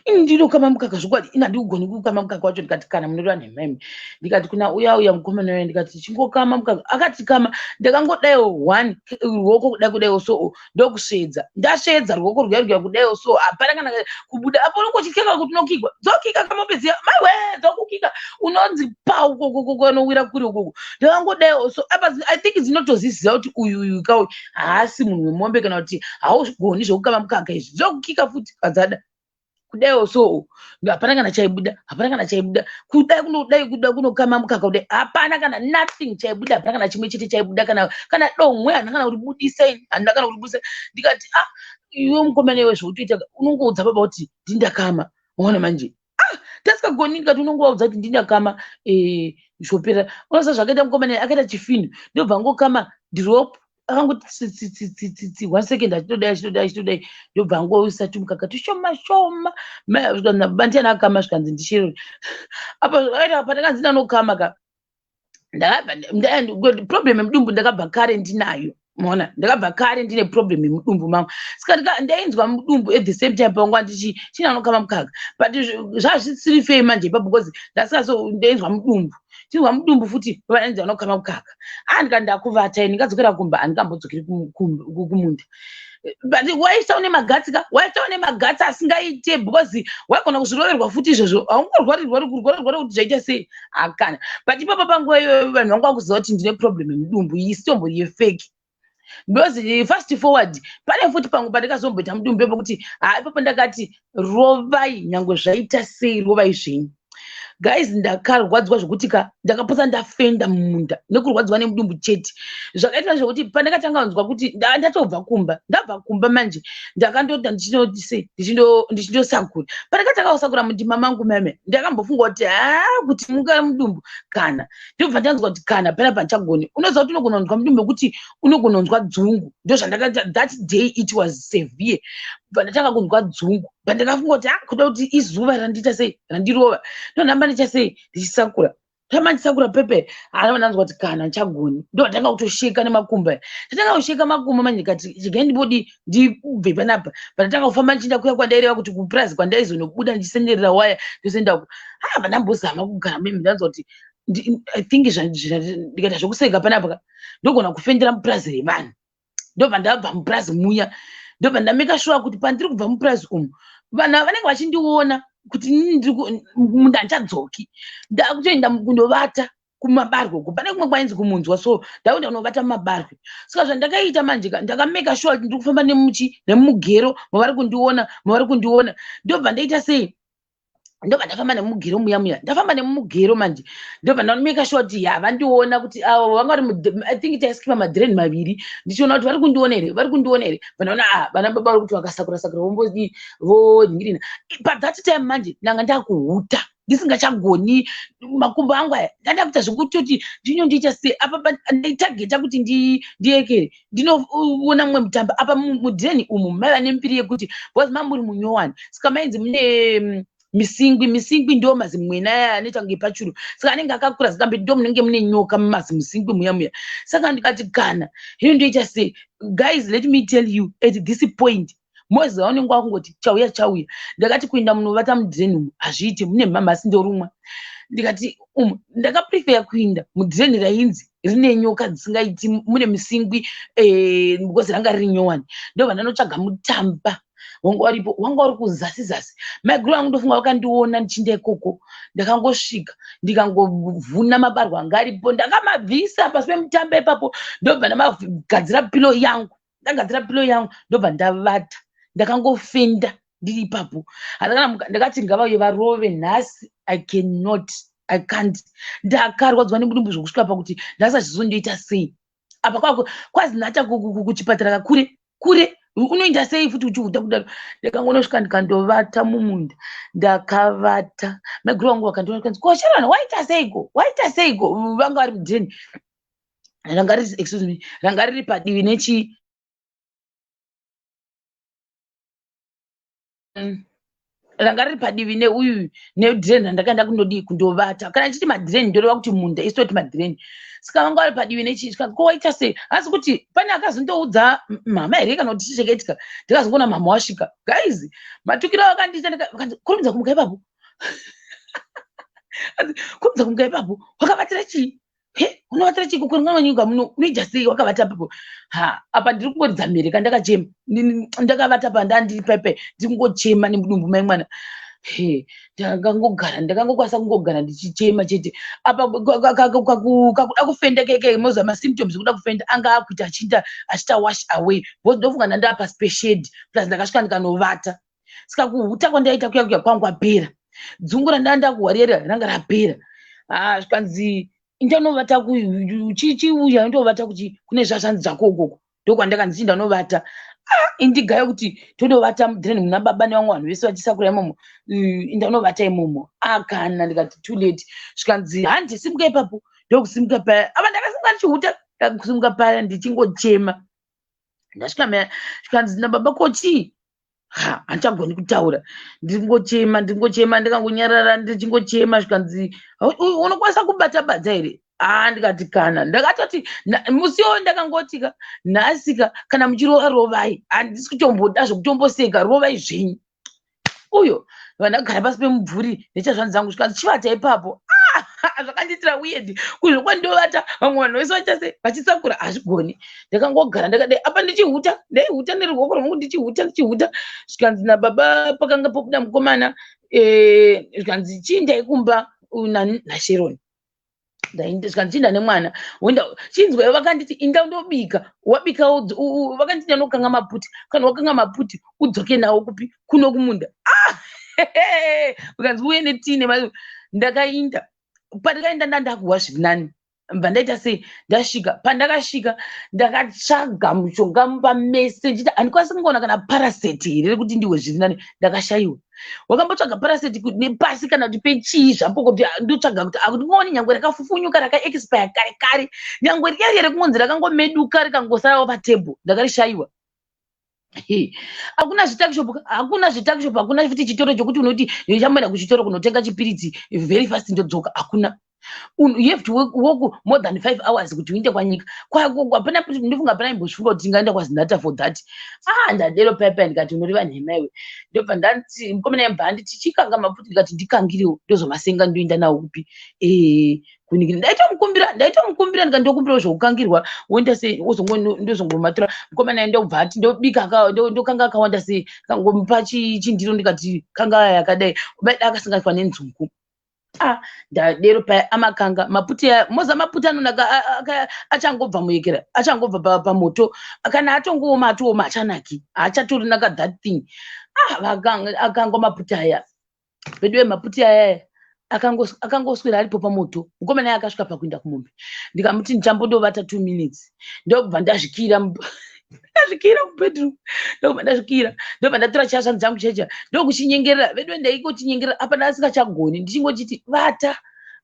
ini ndinokama mukaka zvokwadi? Ini handikugoni kukama mukaka wacho. Ndikati, "Kana munoreva nhema imi." Ndikati kuna uya uya mukomana uya, ndikati, "Chingokama mukaka." Akati, "Kama." Ndakangodaiwo one ruoko kudai, kudaiwo so, ndokusvedza. Ndasvedza ruoko rwuya rwuya kudaiwo so, hapana kana kubuda apo. Unongochityaka kuti unokikwa, dzokika kamombe dziya, maiwe, dzokukika, unonzi pau kanowira kuri ukoko. Ndakangodaiwo so apa, I think dzinotoziziva kuti uyu uyu kauyu haasi munhu wemombe, kana kuti haugoni zvokukama mukaka izvi. Dzokukika futi kadzada kudaiwo so, hapana kana chaibuda, hapana kana chaibuda. Kudai kunodai, kuda kunokama mukaka kudai, hapana kana nothing chaibuda, hapana kana chimwe chete chaibuda, kana domwe handina kana kuribudisa ini, handina kana kuribudisa. Ndikati, "Ah, iwe mukomana iwe, zvautoita unongoudza baba kuti ndindakama." Waona manje, ah, tasikagoni. Ndikati, "Unongovaudza kuti ndindakama, zvopera." Unoziva zvakaita mukomana? Akaita chifino, ndobva ngokama drop, akangoti tsitsi one second, achitodai, achitodai, achitodai, ndobva angoisa tumukaka tushoma shoma. Bandiyani akama? Zvikanzi, "Ndichiro." Apa zvakaita pandakanzi ndanokama ka, ndakabva problem yemudumbu ndakabva kare ndinayo. Maona, ndakabva kare ndine problem yemudumbu mangu, saka ndainzwa mudumbu at the same time panguva ndichi chinanokama mukaka, but zvazvisiri fei manje ipapo, because ndasikaso ndainzwa mudumbu, chinzwa mudumbu futi vananzi vanokama mukaka. A, ndikati ndakuvata, ndingadzokera kumba, handingambodzokeri kumunda. But waisa une magatsi ka, waisa une magatsi asingaite, because waigona kuzviroverwa futi izvozvo. Haungorwarirwari kurwararwara kuti zvaita sei, hakana. But ipapo panguva iyoyo vanhu vanga vakuziva kuti ndine problem yemudumbu, iyi sitombori yefake, because fast forward, pane futi pamwe pandakazomboita mudumbu pekuti, ha, ipapo ndakati, "Rovai nyange zvaita sei, rovai zvenyu guys." Ndakarwadziwa zvokuti ka ndakapotsa ndafenda mumunda nekurwadziwa nemudumbu chete. Zvakaita zvekuti pandakatanga kunzwa kuti ndatobva kumba, ndabva kumba manje, ndakandota ndichinoti ndichindosakura. Pandakatanga kusakura mundima mangu meme, ndakambofunga kuti, ha, kuti munga mudumbu kana ndobva ndanzwa kuti kana pana pandichagoni. Unoziva kuti unogona kunzwa mudumbu wekuti unogona kunzwa dzungu. Ndo zvandakaita that day, it was severe. Bva ndatanga kunzwa dzungu, bva ndakafunga kuti, ah, kuda kuti izuva randiita sei randirova. Ndonhamba ndicha sei ndichisakura, tamba ndisakura pepe, hana ndanzwa kuti kana ndichagoni. Ndo ndatanga kutosheka nemakumba, ndatanga kusheka makumba manje. Ndikati, "Chigai ndibodi ndibve panapa." Pandatanga kufamba ndichienda kuya kwandaireva kuti kupurazi kwandaizonobuda ndichisenderera waya, ndozoendako. Ah, vandambozama kugara mimi, ndanzwa kuti I think ndikaita zvokuseka panapa ndogona kufendera mupurazi revanhu. Ndobva ndabva mupurazi muya, ndobva ndameka sure kuti pandiri kubva mupurazi umu, vanhu ava vanenge vachindiona kuti inini ndiri munda, handichadzoki, ndakutoenda kundovata kumabarwe uko. Pane kumwe kwainzi kumunzwa, so ndakuenda kunovata mumabarwe. Saka zvandakaita manje ka, ndakameka sure kuti ndiri kufamba nemuchi nemumugero mavari kundiona, mavari kundiona. Ndobva ndaita sei? Ndobva ndafamba nemumugero muya muya, ndafamba nemumugero manje, ndobva ndameka sure kuti ya, vandiona kuti avo vanga vari, I think taiskipa madhireni maviri, ndichiona kuti vari kundiona here, vari kundiona here. Vandaona, ah, vana baba vari kuti vakasakura sakura vombodii vonhingirina. But that time manje ndanga ndakuhuta. Ndisingachagoni makumbo angu aya, ndanda kuita zvekutoti ndinondiita sei apa. Ndaitageta kuti ndiyekere, ndinoona mumwe mutambo apa mudheni umu. Maiva nembiri yekuti because mamuri munyowani, saka mainzi mune misingwi. Misingwi ndo mazimwena aya anoita kunge pachuru, saka anenge akakura, saka ndo munenge mune nyoka mumazimusingwi muya muya. Saka ndikati, kana hino ndoita sei? Guys, let me tell you, at this point moziva unenge wakungoti chauya chauya. Ndakati kuenda munovata mudheni umu hazviiti, mune mhamhasi, ndorumwa. Ndikati umu ndakaprefer kuinda mudheni rainzi rine nyoka dzisingaiti, mune misingwi, because ranga riri nyowani. Ndobva ndanotsvaga mutamba wanga waripo, wanga uri kuzasi zasi. Maiguru vangu ndofunga vakandiona ndichinda ikoko. Ndakangosvika, ndikangovhuna mabarwa anga aripo, ndakamabvisa pasi pemutamba ipapo, ndobva ndamagadzira pillow yangu. Ndagadzira pillow yangu, ndobva ndavata, ndakangofenda ndiri ipapo. Ndakati ngavauye varove nhasi, I cannot, I can't. Ndakarwadzwa nemudumbu zvokusvika pakuti ndasachizondoita sei apa. Kwazinata kuchipatara kakure kure, unoita sei futi uchihuta kudaro? Ndakangonosvika, ndikandovata mumunda. Ndakavata, maiguru vangu vakandiona, kanzi, "Ko Sharon, waita seiko? Waita seiko?" Vanga vari mudheni ranga riri, excuse me, ranga riri padivi nechi ranga riri padivi neuyu nedhireni randakaenda kundodii, kundovata. Kana ndichiti madhireni, ndoreva kuti munda, isitoti madhireni. Saka vanga vari padivi nechii. Ko waita sei? Asi kuti pane akazondoudza mama here kana kuti chii chakaitika? Ndakazongoona mama wasvika. Guys, matukiro akandiita, vakanzi, "Kurumidza kumuka ipapo, kurumidza kumuka ipapo. Wakabatira chii? He, unobatira chii? Kukuringanyuka muno unoita sei wakavata papo?" Ha, apa ndiri kungoridza mhere kandakachema. Ndakavata pandandiri paipai, ndiri kungochema nemudumbu mai mwana. He, ndakangogara, ndakangokwanisa kungogara ndichichema chete. Apa kakuda kufenda keke, moziva masymptoms ekuda kufenda anga akuita achiita achiita wash away, because ndofunga ndandaa pasi peshade, plus ndakasvika ndikanovata, saka kuhuta kwandaita kuya kuya kwangu kwapera. Dzungu randanga ndakuhwarira ranga rapera. Ah, zvikanzi, "Indanovata, chiuya ndovata kuchi kune zvazvanzi zvako ukoko." Ndokwandakanzi chindanovata. Ah, indigaya kuti tondovata mudhireni muna baba nevamwe vanhu vese vachisakura imomo, indanovata imomo. Akana ndikati, "Too late." Zvikanzi, "Handi, simuka ipapo." Ndokusimuka paya. Apa ndakasimuka ndichihuta, ndakusimuka paya ndichingochema. Ndasvika maya, zvikanzi nababa, "Ko chii?" Ha, handichagoni kutaura, ndingochema, ndingochema, ndikangonyarara ndichingochema. Zvikanzi, "Unokwanisa kubata badza here?" A, ndikati kana. Ndakatoti musiwo ndakangotika, nhasika kana muchirova, rovai, handisi kutomboda zvekutomboseka, rovai zvenyu. Uyo vandagara pasi pemubvuri nechazvanzi zangu. Zvikanzi, "Chivata ipapo." Ah, zvakandiitira weird kuzvo kwandovata, vamwe vanhu vese vachase vachisakura, hazvigoni. Ndakangogara ndakadai apa ndichihuta, ndaihuta neruoko rwangu, ndichihuta, ndichihuta. Zvikanzi nababa, pakanga pobuda mukomana, zvikanzi, "Chiindai kumba naSharon." Zvikanzi, "Chiinda nemwana, woenda." Chinzwa, vakanditi, "Inda undobika, wabika." Vakanditi, "Ndinokanga maputi, kana wakanga maputi udzoke nawo kupi? Kuno kumunda." Ah! Ukanzi uye netii. Ndakainda, pandakaenda ndandakuhwa zviri nani. Mbva ndaita sei? Ndasvika, pandakasvika ndakatsvaga mushonga mumba mese, ndichiti handikwanisi kungoona kana paraseti here rekuti ndihwe zviri nani. Ndakashayiwa. Wakambotsvaga paraseti nepasi kana kuti pechii zvapo, kuti ndotsvaga kuti ndingoone nyangwe rakafufunyuka, rakaexpire kare kare, nyangwe riya riya rekungonzi rakangomeduka rikangosarawo patebho, ndakarishayiwa. Hakuna zvituckshop, hakuna zvituckshop, hakuna futi chitoro chokuti unoti ndichamboenda kuchitoro kunotenga chipiritsi very fast ndodzoka. Hakuna. You have to walk more than 5 hours kuti uinde kwanyika. Hapana. Ndifunga hapana imbozvifunga kuti tingaenda kwaZinata for that. Ah, ndadero paipai, ndikati unoreva nhema iwe. Ndobva ndati mukomana yambva anditi, "Chikanga maputi." Ndikati ndikangirewo, ndozomasenga, ndoenda nawo kupi? Kunikira ndaitomukumbira, ndaitomukumbira, ndikati ndokumbirawo zvokukangirwa, woenda sei? Ndozongomatora. Mukomana ndobva ati ndobika, ndokanga akawanda sei, kangomupa chindiro, ndikati kanga yakadai, baida akasanganiswa nenzungu. Ah, ndadero paya, amakanga maputi aya. Moza maputi anonaka achangobva muyekera, achangobva pamoto. Kana atongooma, atooma, achanaki, haachatorinaka that thing. Ah, akangwa maputi aya peduwe, maputi aya akangoswera aripo pamoto. Mukomana aye akasvika pakuenda kumombe, ndikamuti ndichambondovata 2 minutes, ndobva ndazvikira. Ndazvikira kubedroom, ndobva ndazvikira, ndobva ndatora chashanzi changu checha, ndokuchinyengerera. Vedu, ndaikochinyengerera apa ndasingachagoni, ndichingochiti, "Vata,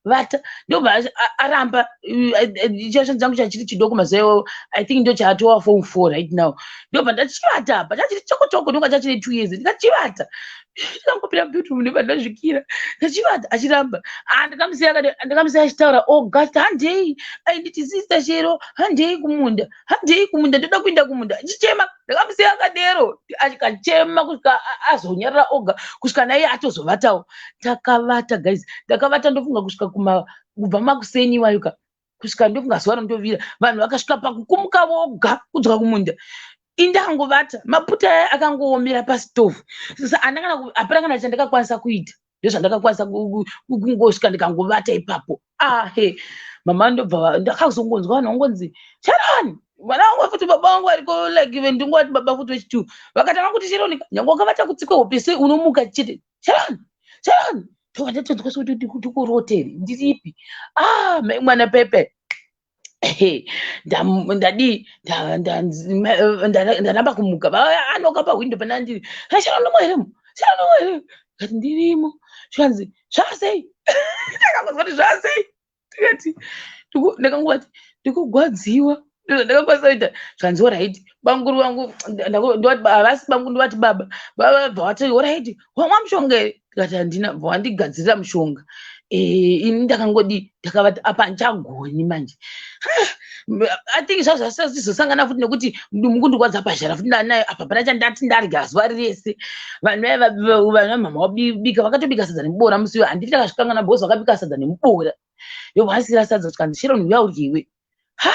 vata." Ndobva aramba. Chashanzi changu chachiri chidoko mazuva iwayo, I think ndo chaatova form 4 right now. Ndobva ndachivata apa, chachiri chokotoko, ndonga chachine 2 years. Ndikachivata, ndikangopinda mubedroom, ndobva ndazvikira, ndachivata, achiramba. Ndakamusiya ndakamusiya achitaura, "August, handei." Ainditi, "Sister Shero, handei kumunda, handei kumunda, ndoda kuenda kumunda," achichema. Ndakamusiya akadero, akachema kusvika azonyarara oga, kusvika naiye atozovatawo. Takavata, guys, ndakavata, ndofunga kusvika kuma kubva makuseni iwayo ka, kusvika ndofunga zuva rondovira. Vanhu vakasvika pakukumuka voga kudzoka kumunda, indangovata, maputa aya akangoomera pasitovhu. Sasa hapana kana chandakakwanisa kuita, ndozvandakakwanisa kungosvika ndikangovata ipapo. Ahe, mama, ndobva ndakazongonzwa vanhu vangonzi, "Sharon, mwana wangu." Futi baba vangu variko, like ndingowati baba futi wechitu, vakatanga kuti, "Sharon, nyange wakavata kutsikwe hope sei, unomuka chete. Sharon, Sharon." Tobva ndatonzwa sekuti ndikuroteri, ndiripi? Ah, mai mwana pepe, ndadii, ndaramba kumuka. Anoka pahwindo pana ndiri, "Sharon, ndomo here? Sharon, ndomo here?" Kati, "Ndirimo." Zvikanzi, "Zvasei?" Ndakangozwa kuti, "Zvasei?" Ndikati, ndakangoti, "Ndikugwadziwa." Ndakakwanisa kuita. Zvanzi, "Alright." Banguru vangu, havasi bangu, ndovati baba. Baba bva vati, "Alright, wamwa mushonga here?" Ndikati, "Handina." Bva wandigadzirira mushonga. Ini ndakangodi, ndakavati, apa handichagoni manje. I think zvazvasazizosangana futi nekuti mukundikwadza pazhara futi ndanayo apa, pana chandati ndarya zuva rese. Vanhu vaya, vanhu vamama vabika, vakatobika sadza nemubora musi uyo. Handiti ndakazvikangana, because vakabika sadza nemubora, ndobva vasira sadza, tikanzi, "Sharon, uya uryiwe." Ha,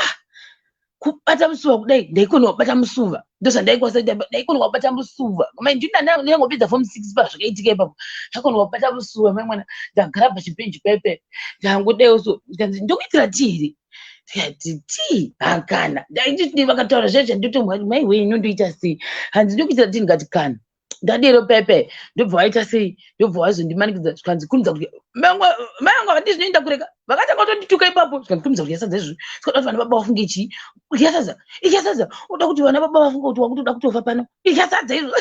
kubata musuva kudai, ndaikona kubata musuva, ndozvandaikwanisa kuita, ndaikona kubata musuva. Mai, ndinangopedza form 6 pazvakaitika ipapo. Ndakona kubata musuva, mai mwana. Ndagara pachibhenji pepe, ndangodaiwo so. Ndikanzi, "Ndokuitira tii here?" Ndikati, "Tii hakana." Ndaiti vakataura zvezvo, ndoti, "Mai wenyu, ndoita sei?" Hanzi, "Ndokuitira tii?" Ndikati, "Kana." Ndadero pepe, ndobva waita sei, ndobva wazondimanikidza. Zvikanzi, "Kurumidza kudya." Mai vangu havati zvinoenda kureka, vakatanga kutondituka ipapo. Zvikanzi, "Kurumidza kudya sadza izvozvo. Sikuda kuti vana baba vafunge chii? Idya sadza, idya sadza. Uda kuti vana baba vafunge kuti wakutoda kutofa pano? Idya sadza izvo."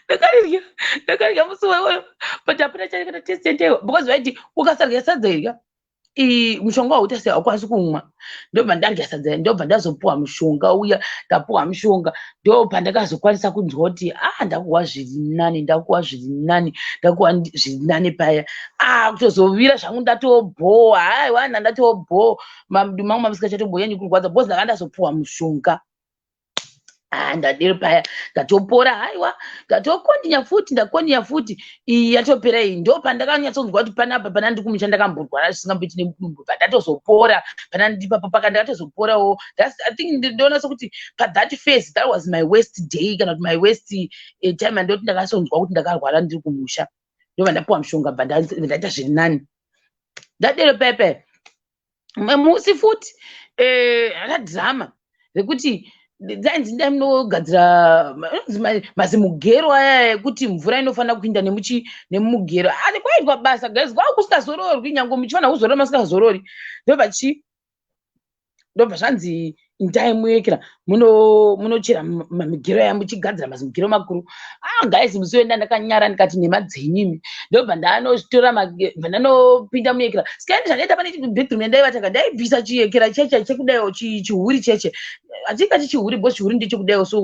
Ndakarirya, ndakarirya musi iwoyo, but hapana chaikana taste yandaiwa, because vaiti ukasarya sadza irya, mushonga wauita sei, haukwanisi kumwa. Ndobva ndarya sadza, ndobva ndazopuwa mushonga uya. Ndapuwa mushonga, ndo pandakazokwanisa kunzwa kuti, a, ndakuwa zviri nani, ndakuwa zviri nani, ndakuwa zviri nani paya. A, kutozovira zvangu, ndatobhowa. Haiwa, ndandatobhowa, mamudumbu mangu mamusikachatomboyanyi kurwadza, because ndanga ndazopuwa mushonga. Ah, ndadero paya, ndatopora. Haiwa, ndatokondinya futi, ndakondinya futi. Iyi yatopera iyi, ndo pandakanyatsonzwa kuti panapa pana ndiri kumusha, ndakamborwara zvisingamboiti nemudumbu, pandatozopora pana ndipapo paka ndakatozoporawo. I think ndoona sekuti pathat phase, that was my worst day, kana kuti my worst time, andoti ndakasonzwa kuti ndakarwara ndiri kumusha. Ndobva ndapuwa mushonga, bva ndaita zviri nani. Ndadero pepe, musi futi rakadhirama rekuti dzainzi ndai munogadzira mazimugero aya ekuti mvura inofanira kuinda nemugero. Ani kwaitwa basa, guys, kwava kusingazororwi, nyange muchifanira kuzorora, masingazorori. Ndobva chi ndobva zvanzi, "Ndai muyekera munochera mamigero aya, muchigadzira mazimugero makuru." Ah, guys, musi wenda ndakanyara, ndikati, "Nhema dzenyu imi." Ndobva ndanotora, bva ndanopinda muyekera. Sikaini zvandaita, pane bedroom yandaivataka, ndaibvisa chiyekera cheche chekudaiwo, chihuri cheche, hachingati chihuri because chihuri ndechekudaiwo, so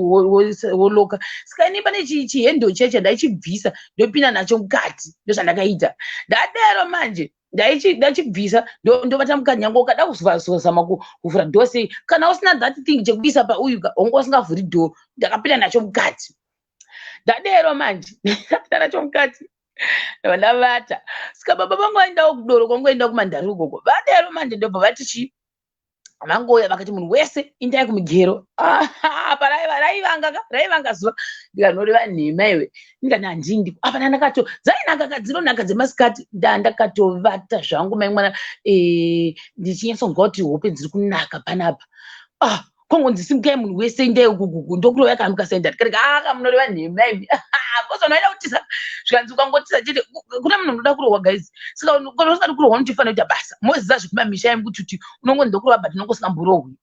woloka. Sikaini pane chihendo cheche, ndaichibvisa, ndopinda nacho mukati. Ndozvandakaita. Ndadero manje, ndachibvisa, ndovata mukati. Nyange ukada kuzama kuvhura door sei, kana usina that thing chekuisa pauyuka, wange usingavhuri door. Ndakapinda nacho mukati. Ndadero manje, ndapinda nacho mukati, ndabva ndavata. Saka baba vangu vaendawo kudoro, kwangoenda kumandari ukoko. Vadero manje, ndobva vati chii, vangouya vakati, "Munhu wese indai kumugero." Apa raivanga ka, raivanga zuva. Ndikanoreva nhema iwe, ndikati, "Handindi apa." Ndandakato dzainaka ka, dzinonaka dzemasikati. Ndandakatovata zvangu, mai mwana, ndichinyatsonzwa kuti hope dziri kunaka panapa. Ah, kwangonzi, "Simukai munhu wese, indai ukukuku." Ndokurova kamukasaenda. Ndikati, "Aka, munoreva nhema imi." Because vanhu vaida kutiza. Zvikanzi, "Ukangotiza chete." Kuna munhu unoda kurohwa, guys. Saka kana usingadi kurohwa, unochifanira kuita basa. Moziva zvekumamisha imi kuti unongonzi, "Ndokurova," but unonge usingamborohwi.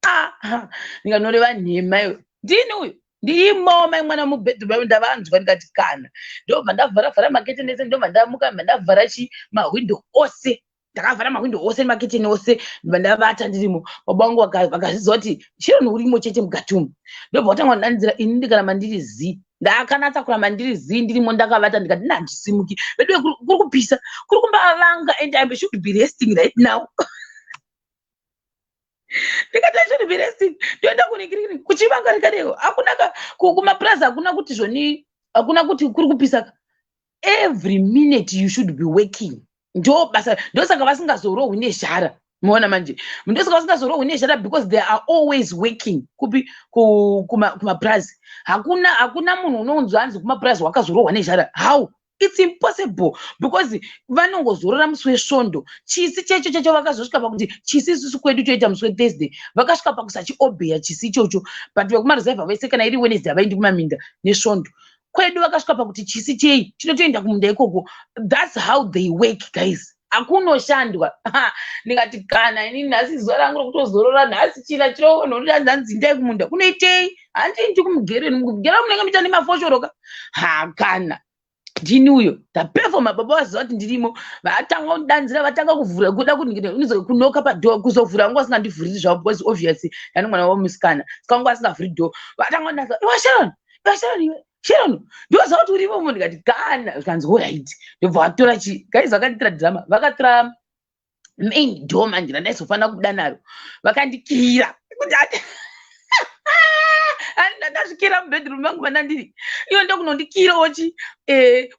Ah, ndikanoreva nhema iwe. Ndini uyu, ndirimo mai mwana mubhedhuru, ndavanzwa. Ndikati kana, ndobva ndavhara vhara maketeni ese, ndobva ndamuka, ndobva ndavhara chi mahwindo ose. Ndakavhara mahwindo ose nemaketeni ose, ndobva ndavata ndirimo. Baba vangu vakazviziva kuti Sharon urimo chete mukati umu, ndobva vatanga kundanidzira. Ini ndikaramba ndiri zii, ndakanatsa kuramba ndiri zii, ndirimo ndakavata. Ndikati nandisimuki veduwe, kuri kupisa, kuri kumbavanga, and I should be resting right now. Ndikati I should be resting, ndoenda kuningirikiri kuchivanga. Rikadeo hakuna kumapurazi, hakuna kuti zvoni, hakuna kuti kuri kupisa. Every minute you should be working, ndo basa. Ndosaka vasingazorohwi nezhara. Muona manje, ndosaka vasingazorohwi nezhara, because they are always working. Kupi? Kumapurazi. Hakuna munhu unonzwa hanzi kumapurazi wakazorohwa nezhara. How? It's impossible, because vanongozorora musi wesvondo. Chisi checho chacho vakazosvika pakuti chisi isusu kwedu toita musi weThursday, vakasvika pakusachiobheya chisi ichocho. But vekumaruzevha vese, kana iri Wednesday, havaendi kumaminda nesvondo. Kwedu vakasvika pakuti chisi chei tinotoenda kumunda ikoko. That's how they work, guys. Hakunoshandwa. Ndikati kana inini nhasi zuva rangu rokutozorora nhasi, china chiroonhanzi ndai kumunda kunoitei? Handindi kumugereni, mugero munenge muita nemafoshoroka. Ha, kana ndini uyo ndapefoma. Baba vaziva kuti ndirimo, vatanga kundanzira, vatanga kuvhura, kuda kunoka padoor, kuzovhura. Vangu vasingandivhuriri zvavo, because obviously ndani mwana wavo musikana, saka vangu vasingavhuri door. Vatanga kundanzira, "Iwe Sharon, iwe Sharon, iwe Sharon, ndoziva kuti urimo." Ndikati kana, zvikanzi alright. Ndobva vatora chi, guys, vakandiitira drama. Vakatora main door manje randaizofanira kubuda naro, vakandikira kuti ndasvikira mubedroom mangu mandandiri iyo, ndokunondikirawo chi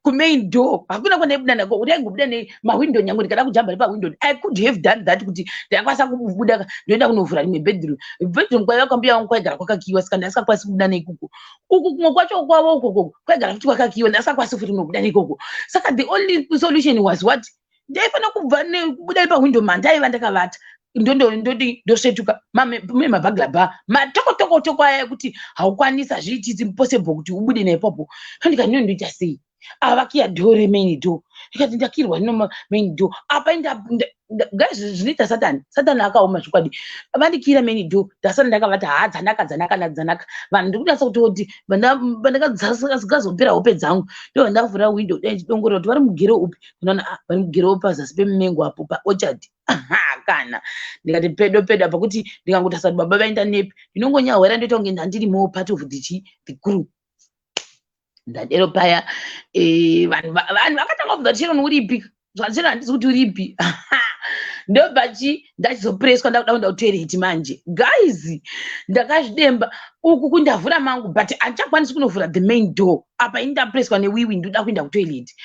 kumain door. Hakuna kwandaibuda nako, ndaingobuda nemahwindo. Nyange ndikada kujamba nepahwindo, I could have done that, kuti ndaikwanisa kubuda ndoenda kunovhura rimwe bedroom. Bedroom kwaiva kwambuya vangu kwaigara kwakakiwa, saka ndasingakwanisi kubuda neikoko. Uku kumwe kwacho kwavo ukoko kwaigara futi kwakakiwa, ndasingakwanisi futi kunobuda neikoko. Saka the only solution was what? Ndaifanira kubva kubuda nepahwindo mandaiva ndakavata, ndodi ndosvetuka mune maburglar bar, matokotokotoko aya ekuti haukwanisi, hazviiti, it's impossible kuti ubude naipapo. Ndikati ndino ndoita sei? Ava vakiya door remain door. Ndikati ndakirwa rino main door apa. Guys, zvinoita Satani. Satani akaoma zvokwadi. Vandikira main door, ndasara ndakavata. Ha, dzanaka, dzanaka, dzanaka. Vanhu ndikunatsa kutoti vandakazopera hope dzangu, ndobva ndavhura window dai chidongorera kuti vari mugero upi. Unoona, ah, vari mugero pazasi pemumengo apo paorchard. Kana ndikati pedo pedo apa, kuti ndikangotarisa kuti baba vaenda nepi, ndinongonyahwera, ndoita kunge ndandirimo part of the chi, the crew. Ndadero paya, vanhu vakatanga kubvunza kuti Sharon uripi? Zvachero handisi kuti uripi. Ndobva chi ndachizopreswa, ndakuda kuenda kutoilet manje. Guys, ndakazvidemba uku kundavhura mangu, but handichakwanisi kunovhura the main door apa. Ini ndapreswa newiwi, ndoda kuenda kutoilet,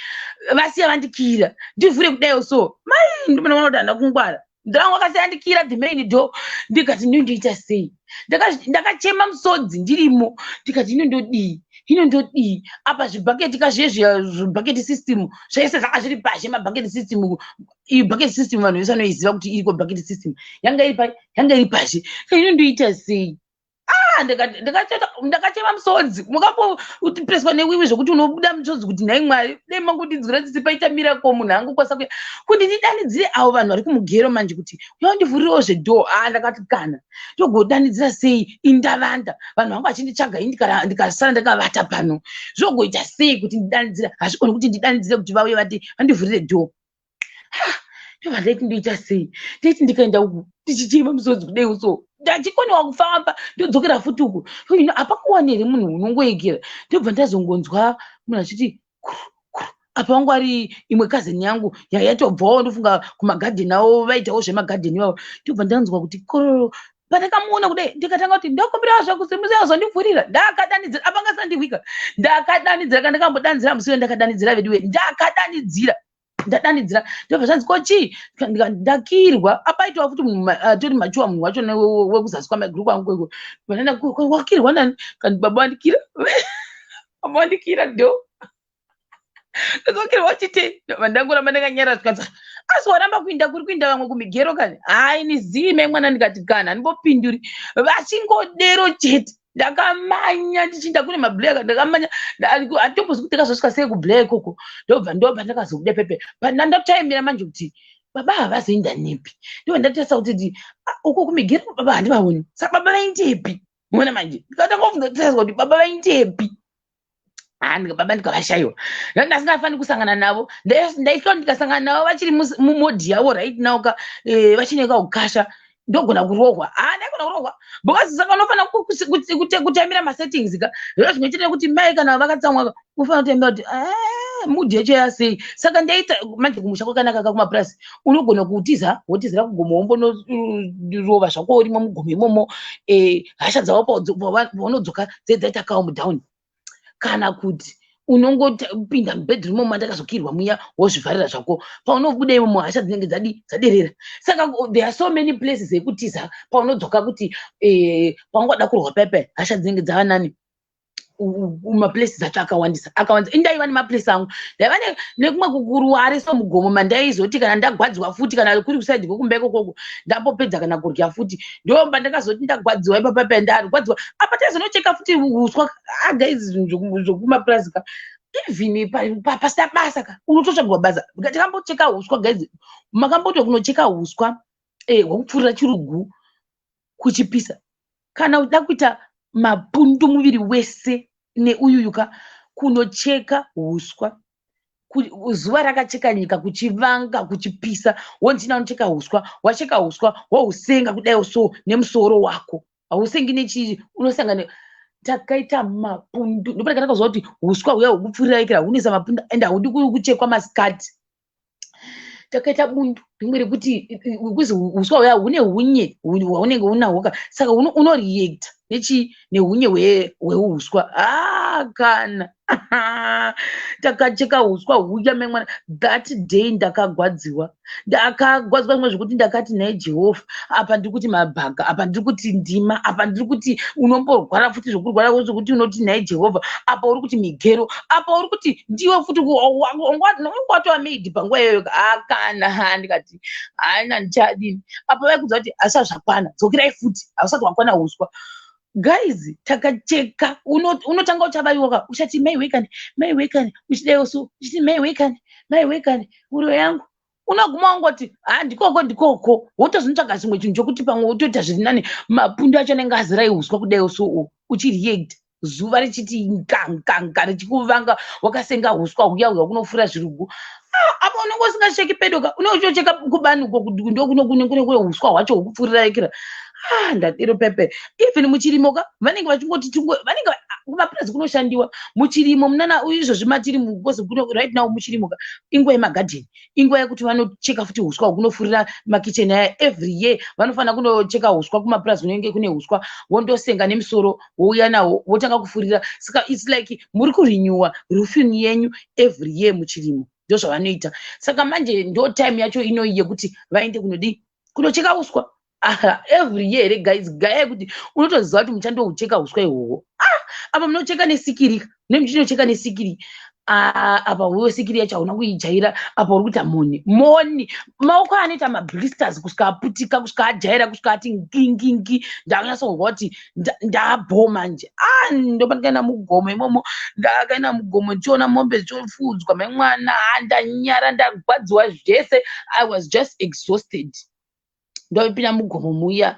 vasiya vandikira. Ndivhure kudaiwo so, mai, ndinoona kuti handina kungwara. Ndangu akasiya ndikira the main door. Ndikati ndinondoita sei? Ndakachema musodzi ndirimo. Ndikati ino ndodii, ino ndodii apa? Zvibhaketi kazvezvi, zvibhaketi system zvese zvanga zviri pashe. Mabhaketi system, iyi bucket system vanhu vese vanoiziva kuti iriko. Bucket system yanga iri yanga iri pashe. Ino ndoita sei? Ah, ndakachema musodzi. Mukambopreswa newiwi zvokuti unobuda musodzi kuti nhai Mwari, dai mangondinzwira tsitsi, paita miracle, munhu angokwanisa kuya kuti ndidanidzire avo vanhu vari kumugero manje kuti uyandivhurirewo zvedoor. A, ndakati kana ndogodanidzira sei indavanda, vanhu vangu vachinditsvaga, ini ndikasara ndakavata pano, zvogoita sei kuti ndidanidzira? Hazvikoni kuti ndidanidzire kuti vauye vati vandivhurire door. Ndobva ndaiti ndoita sei? Ndaiti ndikaenda uku ndichichema musodzi kudai so, ndachikonewa kufamba, ndodzokera futi uku. Ino hapakuwani here munhu unongoekera? Ndobva ndazongonzwa munhu achiti kuru kuru. Apa wangu ari imwe kazeni yangu yatobvawo, ndofunga kumagadheni avo, vaitawo zvemagadheni ivavo. Ndobva ndanzwa kuti kororo. Pandakamuona kudai, ndikatanga kuti ndokumbira zvakuti musazondivhurira. Ndakadanidzira apa, ngasandihwika. Ndakadanidzira kandakambodanidzira musi uyo, ndakadanidzira veduwe, ndakadanidzira, ndadanidzira. Ndobva zvanzi ko chii? Ndakirwa. Apaitawo futi munhu atori machuwa, munhu wacho wekuzasi kwamaiguru kwangu kweko. Vanana wakirwa nani? Kandi baba vandikira, baba vandikira do ndakakirwa chite. Ndangoramba ndakanyara. Zvikanzi asi waramba kuinda kuri kuinda vamwe kumigero kani? Hai, nizime mwana. Ndikati kana handimbopinduri, vachingodero chete. Ndakamanya ndichinda kune mablack, ndakamanya, handitombozi kuti ndakazosvika sei kublack ikoko. Ndobva ndakazobuda pepe, ndatotaimira manje kuti Baba havazoenda nepi? Ndivo ndatarisa kuti uko kumigero baba handivaoni, saka baba vaindepi? Mona manje ndikatanga kubvunza kuti baba vaindepi? Baba ndikavashayiwa, ndasingafani kusangana navo. Ndaitwa ndikasangana navo vachiri mumood yavo right now ka, vachine kaukasha, ndogona kurohwa. Ndaigona kurohwa because saka unofanira kutambira masettings ka. Zviro zvimwe chete nekuti mai kana vakatsamwa, unofanira kutambira kuti mood yacho yasei. Saka ndaita manje kumusha kwakanaka ka, kumapurasi unogona kutiza, wotizira kugomo, wombonorova zvako urimo mugomo imomo. Hasha dzavo paunodzoka dzaita calm down, kana kuti unongopinda mubedroom imomo mandakazokirwa muya, wozvivharira zvako. Paunobuda imomo hasha dzinenge dzadi dzaderera. Saka there are so many places ekutiza paunodzoka kuti paungada kurwa pepe, hasha dzinenge dzava nani. Maplaces acho akawandisa, akawandisa. Indaiva nemaplace angu, ndaiva nekumwe kuruware so, mugomo mandaizoti kana ndagwadziwa futi, kana kuri kuside kwekumba ikokoko, ndambopedza kana kurya futi, ndo pandakazoti ndagwadziwa ipapapa, ndarwadziwa apa, taizonocheka futi uswa. Guys, zvokumapurasi ka, even pasina basa ka, unototsvagirwa basa. Takambocheka uswa, guys. Makambotwa kunocheka uswa hwekupfurira chirugu kuchipisa, kana uchida kuita mapundu muviri wese neuyuyuka, kunocheka uswa zuva rakacheka nyika, kuchivanga, kuchipisa, wonzi unocheka uswa. Wacheka uswa, wausenga kudai so nemusoro wako, hausengi nechii, unosangana. Takaita mapundu. Ndopandakatakaziva kuti uswa huya hwekupfurira ikira hunoisa mapundu, ende haudi kuchekwa masikati. Takaita bundu rimwe rekuti kuzi uswa huya hune hunye hwaunenge unahwoka, saka unoreacta nechi nehunye hweuswa. Kana takacheka uswa huya memwana, that day ndakagwadziwa, ndakagwadziwa zvimwe zvekuti ndakati, "Nhai Jehovha, apa ndiri kuti mabhaga, apa ndiri kuti ndima, apa ndiri kuti unomborwara futi zvokurwara zvekuti unoti, nhai Jehovha, apa uri kuti migero, apa uri kuti ndiwe futi watova maid panguva iyoyo." Akana ndikati, "Haina, ndichadini?" Apa vaikudza kuti hasa zvakwana, dzokerai futi, hausati wakwana uswa. Guys, takacheka. Unotanga uchabaiwa, uchati, "Mai wekani, mai wekani," uchidaiwo so, uchiti, "Mai wekani, mai wekani, uro yangu." Unoguma wangoti, "Ha, ndikoko, ndikoko." Wotozonotsvaga chimwe chinhu chokuti pamwe wotoita zviri nani. Mapundu acho anenge azirai uswa kudaiwo so, uchireact zuva richiti nganganга richikuvanga, wakasenga uswa huya huya kunofura zvirugu. Apa unenge usingacheki pedoka, unenge uchocheka kubani uko, ndokune uswa hwacho hwekupfurira ikira. Ndadero pepe. Even muchirimo ka, vanenge vachingoti vanenge kumapurazi kunoshandiwa muchirimo munana izvozvi matiri, because right now muchirimo ka, inguva yemagadheni, inguva yekuti vanocheka futi uswa hwekunofurira makicheni aya. Every year vanofanira kunocheka uswa kumapurazi kunenge kune uswa, wondosenga nemusoro, wouya nawo, wotanga kufurira. Saka it's like muri kurenewa roofing yenyu every year muchirimo, ndozvavanoita. Saka manje ndo time yacho inoyi yekuti vaende kunodi kunocheka uswa. Aha, every year here, guys, gaya yekuti unotoziva kuti muchandoucheka uswa ihwohwo. Apa munocheka nesikiri, nemuchinocheka nesikiri. Apa huyo sikiri yacho hauna kuijaira, apa uri kuita moni moni, maoko anoita mablisters kusvika aputika, kusvika ajaira, kusvika ati ngingingi. Ndakanyatsonzwa kuti ndabho manje. Ndopandikaenda mugomo imomo, ndakaenda mugomo ndichiona mombe dzichofudzwa memwana. Ndanyara, ndagwadziwa zvese, I was just exhausted. Ndopinda mugomo muya,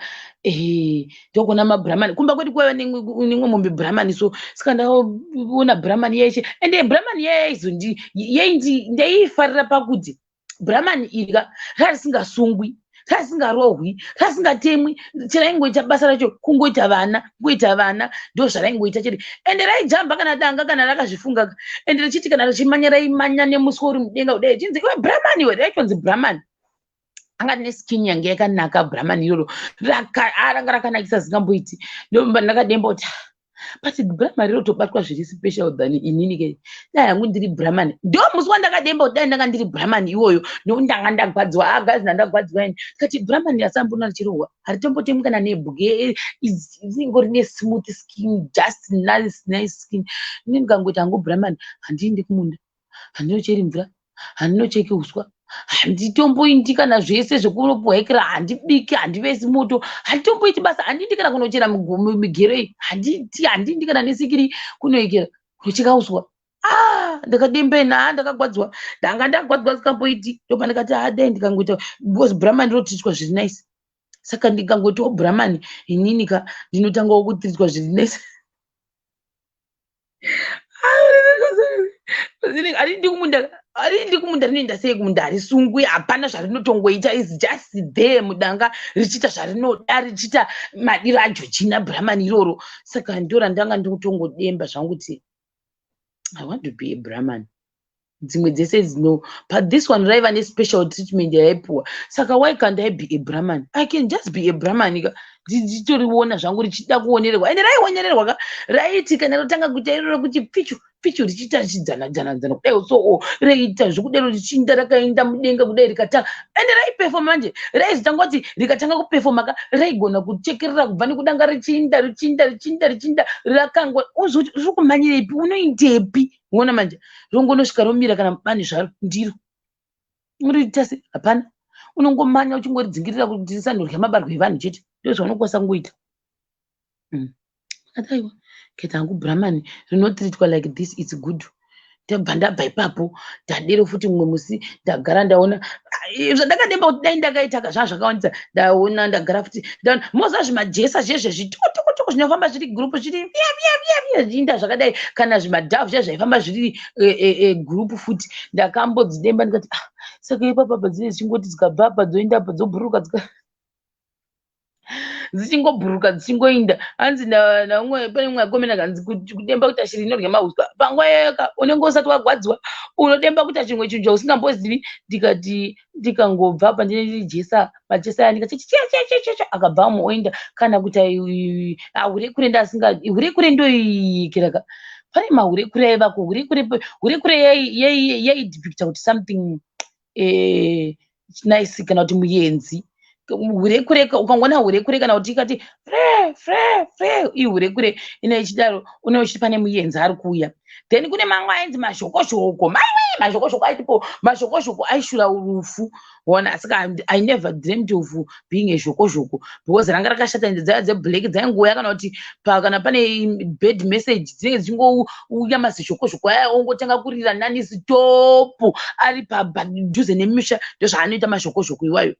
ndokuona mabhuramani. Kumba kwedu kwaiva nemwe mombe bhuramani so, saka ndaona bhuramani yeshe. Ende bhuramani yaizondi yaindi ndaiifarira pakuti bhuramani iri ka rarisingasungwi, rasingarohwi, rasingatemwi. Cheraingoita basa racho kungoita vana, kungoita vana, ndo zvaraingoita chete. Ende raijamba kana danga kana rakazvifunga, ende richiti kana richimanya, raimanya nemuswe uri mudenga kudai, chinzi, "Iwe bhuramani iwe." Raitonzi bhuramani. Anga neskin yange yakanaka bhuramani iroro, ranga rakanakisa zingamboiti. Ndomba ndakademba kuti, "But bhuramani rinotobatwa zviri special than inini ke. Dai hangu ndiri bhuramani." Ndo musi wandakademba kuti dai ndanga ndiri bhuramani iwoyo, nokuti ndanga ndagwadziwa. Agazi, ndandagwadziwa ini. Tikati bhuramani rasambona richirohwa, haritombotemwi kana nebwe, ringori nesmooth skin, just nice, nice skin. Ini ndikangoita hangu bhuramani, handiendi kumunda, handinocheri mvura, handinocheki uswa, handitomboindi kana zvese zvekunohekera, handibiki, handivesi moto, handitomboiti basa, handindi kana kunochera migero iyi, handiti handindi kana nesikiri kunoikera kunocheka uswa. Ah, ndakadembena, ha, ndakagwadzwa, ndanga ndagwadzwa zikamboiti. Ndopa ndikati, ha, dai ndikangoita, because Brahman rinotichwa zviri nice. Saka ndikangoitawo Brahman inini ka, ndinotangawo kutiritwa zviri nice. Harindi kumunda, harindi kumunda. Rinoenda sei kumunda? Harisungwi, hapana zvarinotongoita, is just there mudanga richiita zvarinoda, richiita madiro aJojina Brahman iroro. Saka ndo randanga ndikutongodemba zvangu kuti I want to be a Brahman. Dzimwe dzese dzino, but this one raiva nespecial treatment yaipuwa. Saka why can't I be a Brahman? I can just be a Brahman ka, ndichitoriona zvangu richida kuonererwa. Ende raionererwa ka, raiti kana rotanga kuita iroro kuti pichu pichu, richiita richidzana dzana dzana kudai, so reiita zvokudero, richiinda rakaenda mudenga kudai, rikatanga. Ende raipefoma manje, raizotanga kuti rikatanga kupefoma ka, raigona kuchekerera kubva nekudanga, richiinda, richiinda, richiinda, richiinda. Rakangwa uzoti riri kumanyirepi, unoindepi? Uona manje rongonosvika romira kana mubani zvaro, ndiro uriita se hapana. Unongomanya uchingoridzingirira kuti risanorya mabarwe evanhu chete, ndozvaunokwanisa kungoita. Ataiwa keta hangu Brahman rinotiritwa like this, it's good. Ndabva ndabva ipapo, ndadero futi mumwe musi ndagara ndaona zvandakademba kuti dai ndakaita ka, zvaa zvakawandisa. Ndaona ndagara futi, ndaona moza zvimajesa zvezve zvitokotokotoko zvinofamba zviri gurupu, zviri vya vya vya vya, zvichiinda zvakadai, kana zvimadhafu zviya zvaifamba zviri gurupu futi. Ndakambodzidemba ndikati, ah, saka ipapa dzinenge dzichingoti dzikabva apa dzoenda apa, dzobhururuka, dzichingobhururuka, dzichingoinda. Hanzi naumwe, pane mumwe akomena, kanzi kudemba kuti ashiri inorya mahuswa. Panguva iyoyoka unenge usati wagwadziwa, unodemba kuita chimwe chinhu chausingambozivi. Ndikati ndikangobva apa ndinejesa majesa aya, ndikati chiya chiya chiya chiya, akabvamo oenda. Kana kuti hurekure, ndasinga hurekure ndoikiraka. Pane mahurekure aivako, hurekure, hurekure yaidepicta kuti something nice, kana kuti muenzi. Hurekure, ukangoona hurekure, kana kuti ikati fre fre fre, ihurekure ine ichidaro, une uchiti pane muenzi ari kuuya. Then kune mamwe ainzi mazhokozhoko. Maiwe, mazhokozhoko aitipo, mazhokozhoko aishura rufu. Ona, saka I never dreamed of being a zhokozhoko because ranga rakashata. Ende dzaiva dzeblack, dzaingouya kana kuti kana pane bad message, dzinenge dzichingouya mazizhokozhoko aya, ongotanga kurira nani stop ari padhuze nemisha. Ndozvaanoita mazhokozhoko iwayo,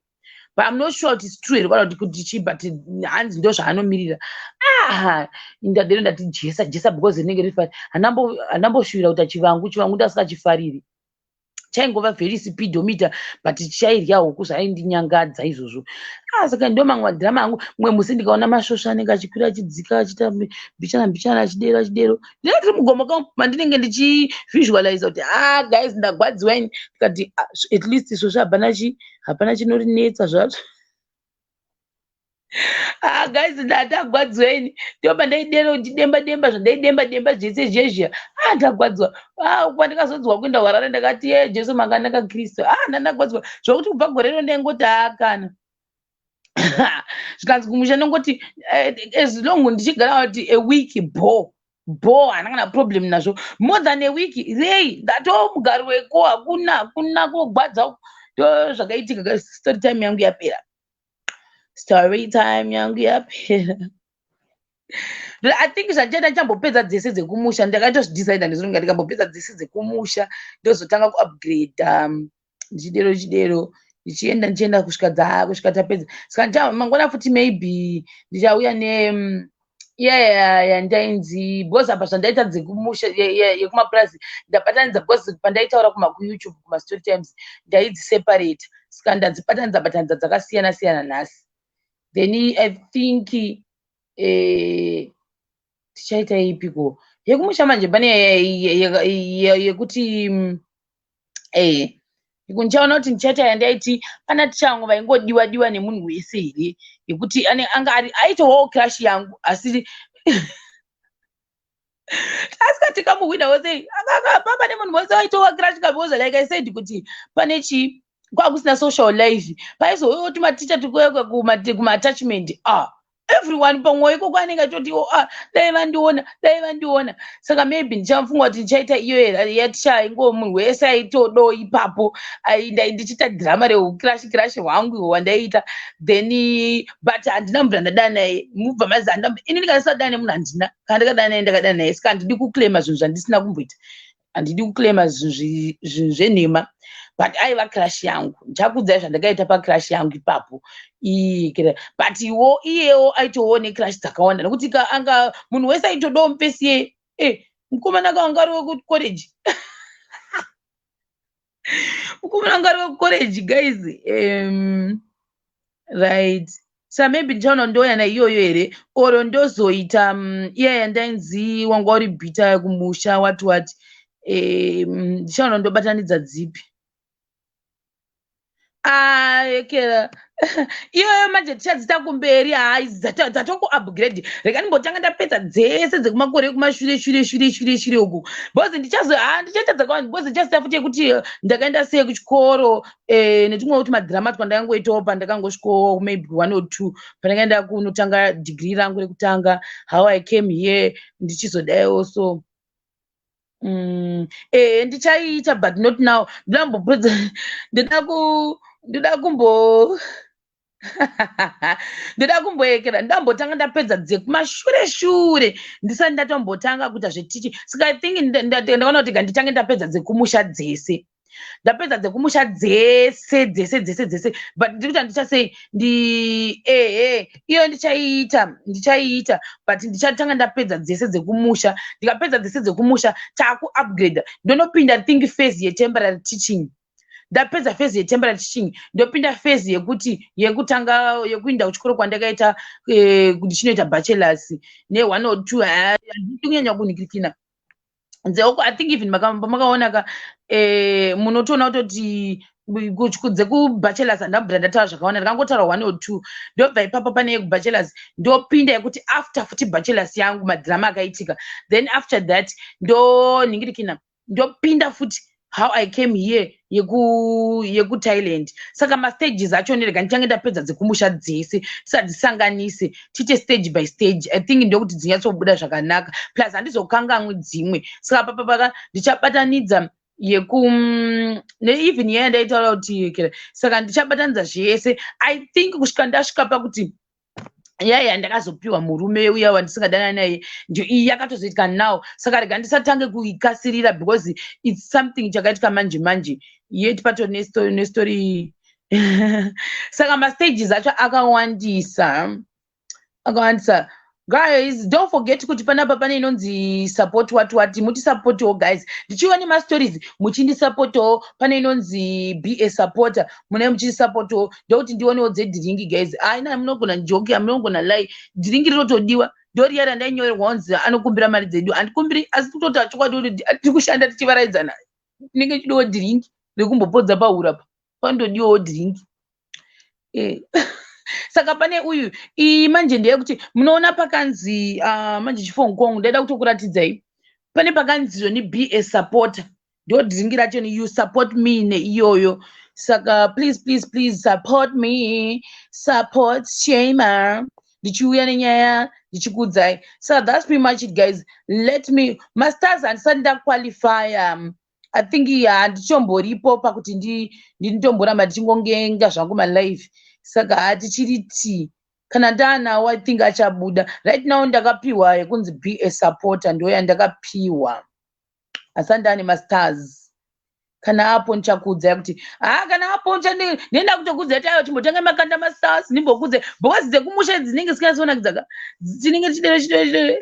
but I'm not sure kuti it's true here kana kuti chii, but hanzi ndo zvaanomirira. Ah, ndadero ndati jesa jesa because rinenge riri. Handamboshuvira kuita chivangu. Chivangu ndasingachifariri, chaingova very speedometer, but chairya huku, zvaindinyangadza izvozvo. Ah, saka ndo mamwe madhirama angu. Mumwe musi ndikaona masvosva anenge achikwira achidzika, achiita mbichana mbichana, achidero achidero, ndinenge ndiri mugomo ka, mandinenge ndichivisualiza kuti, ah guys, ndagwadziwa ini. Ndikati, ah, at least svosva hapana chi, hapana chinorinetsa zvazvo. Ah guys, ndatagwadziwa ini. Ndopa ndaidero ndichidemba demba zvandaidemba demba zvese zvezviya. Ah, ndagwadziwa. Ah, pandikazonzwa kuenda Harare, ndakati, ye Jesu makanaka Kristu. Ah, ndandagwadziwa zvokuti kubva gore rino ndaingoti, ah, kana zvikanzi kumusha ndongoti as long ndichigara kuti a week bo bo, handina kana problem nazvo. More than a week rei, ndatoo mugari weko, hakuna, hakuna kogwadza. Ndo zvakaitika. Story time yangu yapera, story time yangu yapera. I think zvandichaita, ndichambopedza dzese dzekumusha. Ndakatozvidecida ndizonga ndikambopedza dzese dzekumusha, ndozotanga kuupgrade ndichidero chidero, ndichienda ndichienda kusvika tapedza. Saka mangwana futi maybe ndichauya ne iya yandainzi, because apa zvandaita dzekumusha, yekumapurazi ndabatanidza, because pandaitaura kuYouTube kumastory times ndaidziseparata. Saka ndadzibatanidza batanidza dzakasiyana siyana nhasi. Then I think tichaita ipiko yekumusha manje? Pane yekuti ndichaona kuti ndichaita yandaiti pana tichangu vaingodiwa diwa nemunhu wese here, yekuti anga ari aitovawo crush yangu, asi asikatingamuhwina wese papa nemunhu wese waitova crush ka, because like I said kuti pane chii, kwakusina social life, paizouyawo tumaticha tukuya kumattachment. Ah, everyone pamwoyo ikoko anenge achitoti, ah, dai vandiona, dai vandiona. Saka maybe ndichafunga kuti ndichaita iyo yaticha ingo munhu wese aitodo ipapo. Ndichiita dhirama reucrush crush hwangu hwandaiita then, but handina mubvira ndadana naye. Mubva mazi ini ndikasadana nemunhu, handina kana ndakadana naye, ndakadana naye. Saka handidi kuclaima zvinhu zvandisina kumboita. Handidi kuclaima zvinhu zvenhema, but aiva crush yangu. Ndichakuudzai zvandakaita pacrush yangu ipapo. But iwo iyewo aitowo necrush dzakawanda, nekuti anga munhu wese aitodawo mupesi yeye. Mukomana kawanga ari wekucollege, mukomana anga ari wekucollege, guys. Right, sa maybe ndichaona ndoya naiyoyo here, oro ndozoita iya yandainzi wanga uri bhita kumusha, wati wati. Ndichaona ndobatanidza dzipi. Ayekera iyoyo manje tichadzita kumberi. Hai, dzatokuupgrade. Rega ndimbotanga ndapedza dzese dzekumakore ekumashure shure shure shure shure uku, because ndichazo, ha, ndichaita dzakawanda, because ndichazoita futi yekuti ndakaenda sei kuchikoro, netumwe kuti madhirama twandakangoitawo pandakangosvikawo, maybe one or two, pandakaenda kunotanga dhigiri rangu rekutanga, how I came here, ndichizodaiwo. So ndichaiita, but not now. Ndinambopedza, ndoda kumboekera, ndambotanga ndapedza dzekumashure shure ndisati ndatombotanga kuita zvetichi. Saka I think ndakaona kuti ganditange ndapedza dzekumusha dzese, ndapedza dzekumusha dzese dzese dzese dzese. But ndiri kuti handichasei ndi, ehe, iyo ndichaiita, ndichaiita, but ndichatanga ndapedza dzese dzekumusha. Ndikapedza dzese dzekumusha, taakuupgrade, ndonopinda think phase yetemporary teaching. Ndapedza phase yetemporary teaching, ndopinda phase yekuti yekutanga yekuinda kuchikoro kwandakaita, ndichinoita bachelors ne1 or 2. Handidi kunyanya kunhikirikina nzeoko. I think even pamakaona ka, munotoona kutoti dzekubachelors handambobvira ndataura zvakawanda, ndakangotaura one or two. Ndobva ipapo pane yekubachelors, ndopinda yekuti after futi bachelors yangu, madhirama akaitika. Then after that ndonhingirikina, ndopinda futi how I came here yekuThailand. Saka mastages acho, ndirega ndichange ndapedza dzekumusha dzese, tisadzisanganise, tiite stage by stage. I think ndokuti dzinyatsobuda zvakanaka, plus handizokanganwi dzimwe. Saka papapaka ndichabatanidza yeku neeven yaya ndaitaura kuti, saka ndichabatanidza zvese, I think, kusvika ndasvika pakuti yaya ndakazopiwa murume uya wandisingadana naye. Ndio iyi yakatozoitika now. Saka rega ndisatange kuikasirira, because it's something chakaitika manje manje, yet patori nestori. Saka mastages acho akawandisa, akawandisa. Guys, don't forget kuti panapa pane inonzi support, what what, mutisapotiwo guys. Ndichiuya nemastories, muchindisapotawo. Pane inonzi be a supporter, munee muchindisapotawo, ndokuti ndionewo dzedhiringi, guys. Aina munogona joke, munogona lai, dhiringi rinotodiwa. Ndoriya randainyorerwa kunzi anokumbira mari dzedu. Handikumbiri, asi kutoti chokwadi kuti tiri kushanda tichivaraidzana, tinenge chidiwo dhiringi rekumbopodza pahura pa, panotodiwawo dhiringi. Saka pane uyu, iyi manje ndeyekuti munoona pakanzi, manje chifongkong, ndaida kutokuratidzai pane pakanzi zvoni be a supporter. Ndo dhiringi racho ni you support me neiyoyo. Saka please, please, please support me, support Shema, ndichiuya nenyaya ndichikuudzai. Saka that's pretty much it, guys. Let me, masters handisati ndaqualifya. I think handichomboripo pakuti ndindomboramba ndichingongenga zvangu malive. Saka hatichiri t kana ndaanawo, I think achabuda. Right now ndakapiwa yekunzi be a supporter, ndo yandakapiwa, asi ndaane mastars. Kana apo ndichakuudzai kuti, ha, kana apo ndenda kutokuudzai kuti aiwa, chimbotanga makanda mastars, ndimbokuudzai, because dzekumusha dzinenge dzisingazonakidzaka, dzinenge chidere chidere chidere,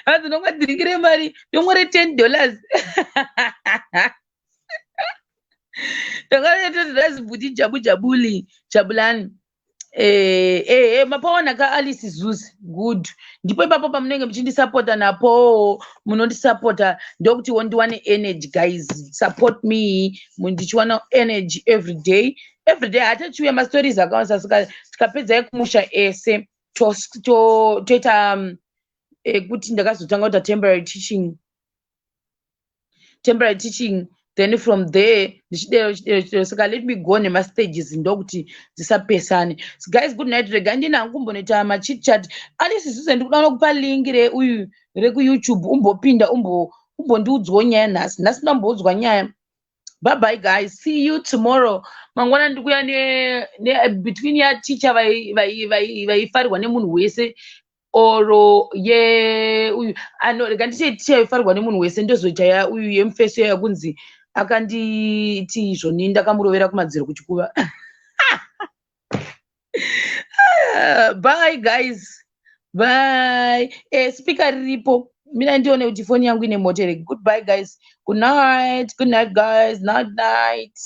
hanzi nonga dhiringire mari domwe re$10, ndakare bhuti jabu jabuli jabulani. Mapaona ka Alice Zuzi, good. Ndipo ipapo pamunenge muchindisapota napo, munondisapota, ndokutiwo ndiwane energy. Guys, support me, ndichiwana energy every day, every day. Hatachiuya mastories akawandisa. Saka tikapedza ekumusha ese, toita ekuti ndakazotanga kuita temporary teaching, temporary teaching, then from there ndichidero chidero chidero. Saka let me go nemastages, ndokuti dzisapesane. So guys, good night. Rega ndina hangu kumbonoita machit chat. Alice Zuze, ndikuda kupa link reuyu rekuYouTube, umbopinda, umbondiudzwawo nyaya nhasi. Nhasi ndamboudzwa nyaya. Bye bye guys, see you tomorrow. Mangwana ndikuya ne between yaticha vaifarirwa nemunhu wese. Oro ye uyu ano, rega ndichaifarirwa nemunhu wese. Ndozoita uyu yemufeso yakunzi akanditi izvoni ndakamurovera kumadziro kuchikuva. Bye guys, bye. Speaker riripo, mina ndione kuti foni yangu ine moto here. Goodbye guys, good night, good night guys, night night.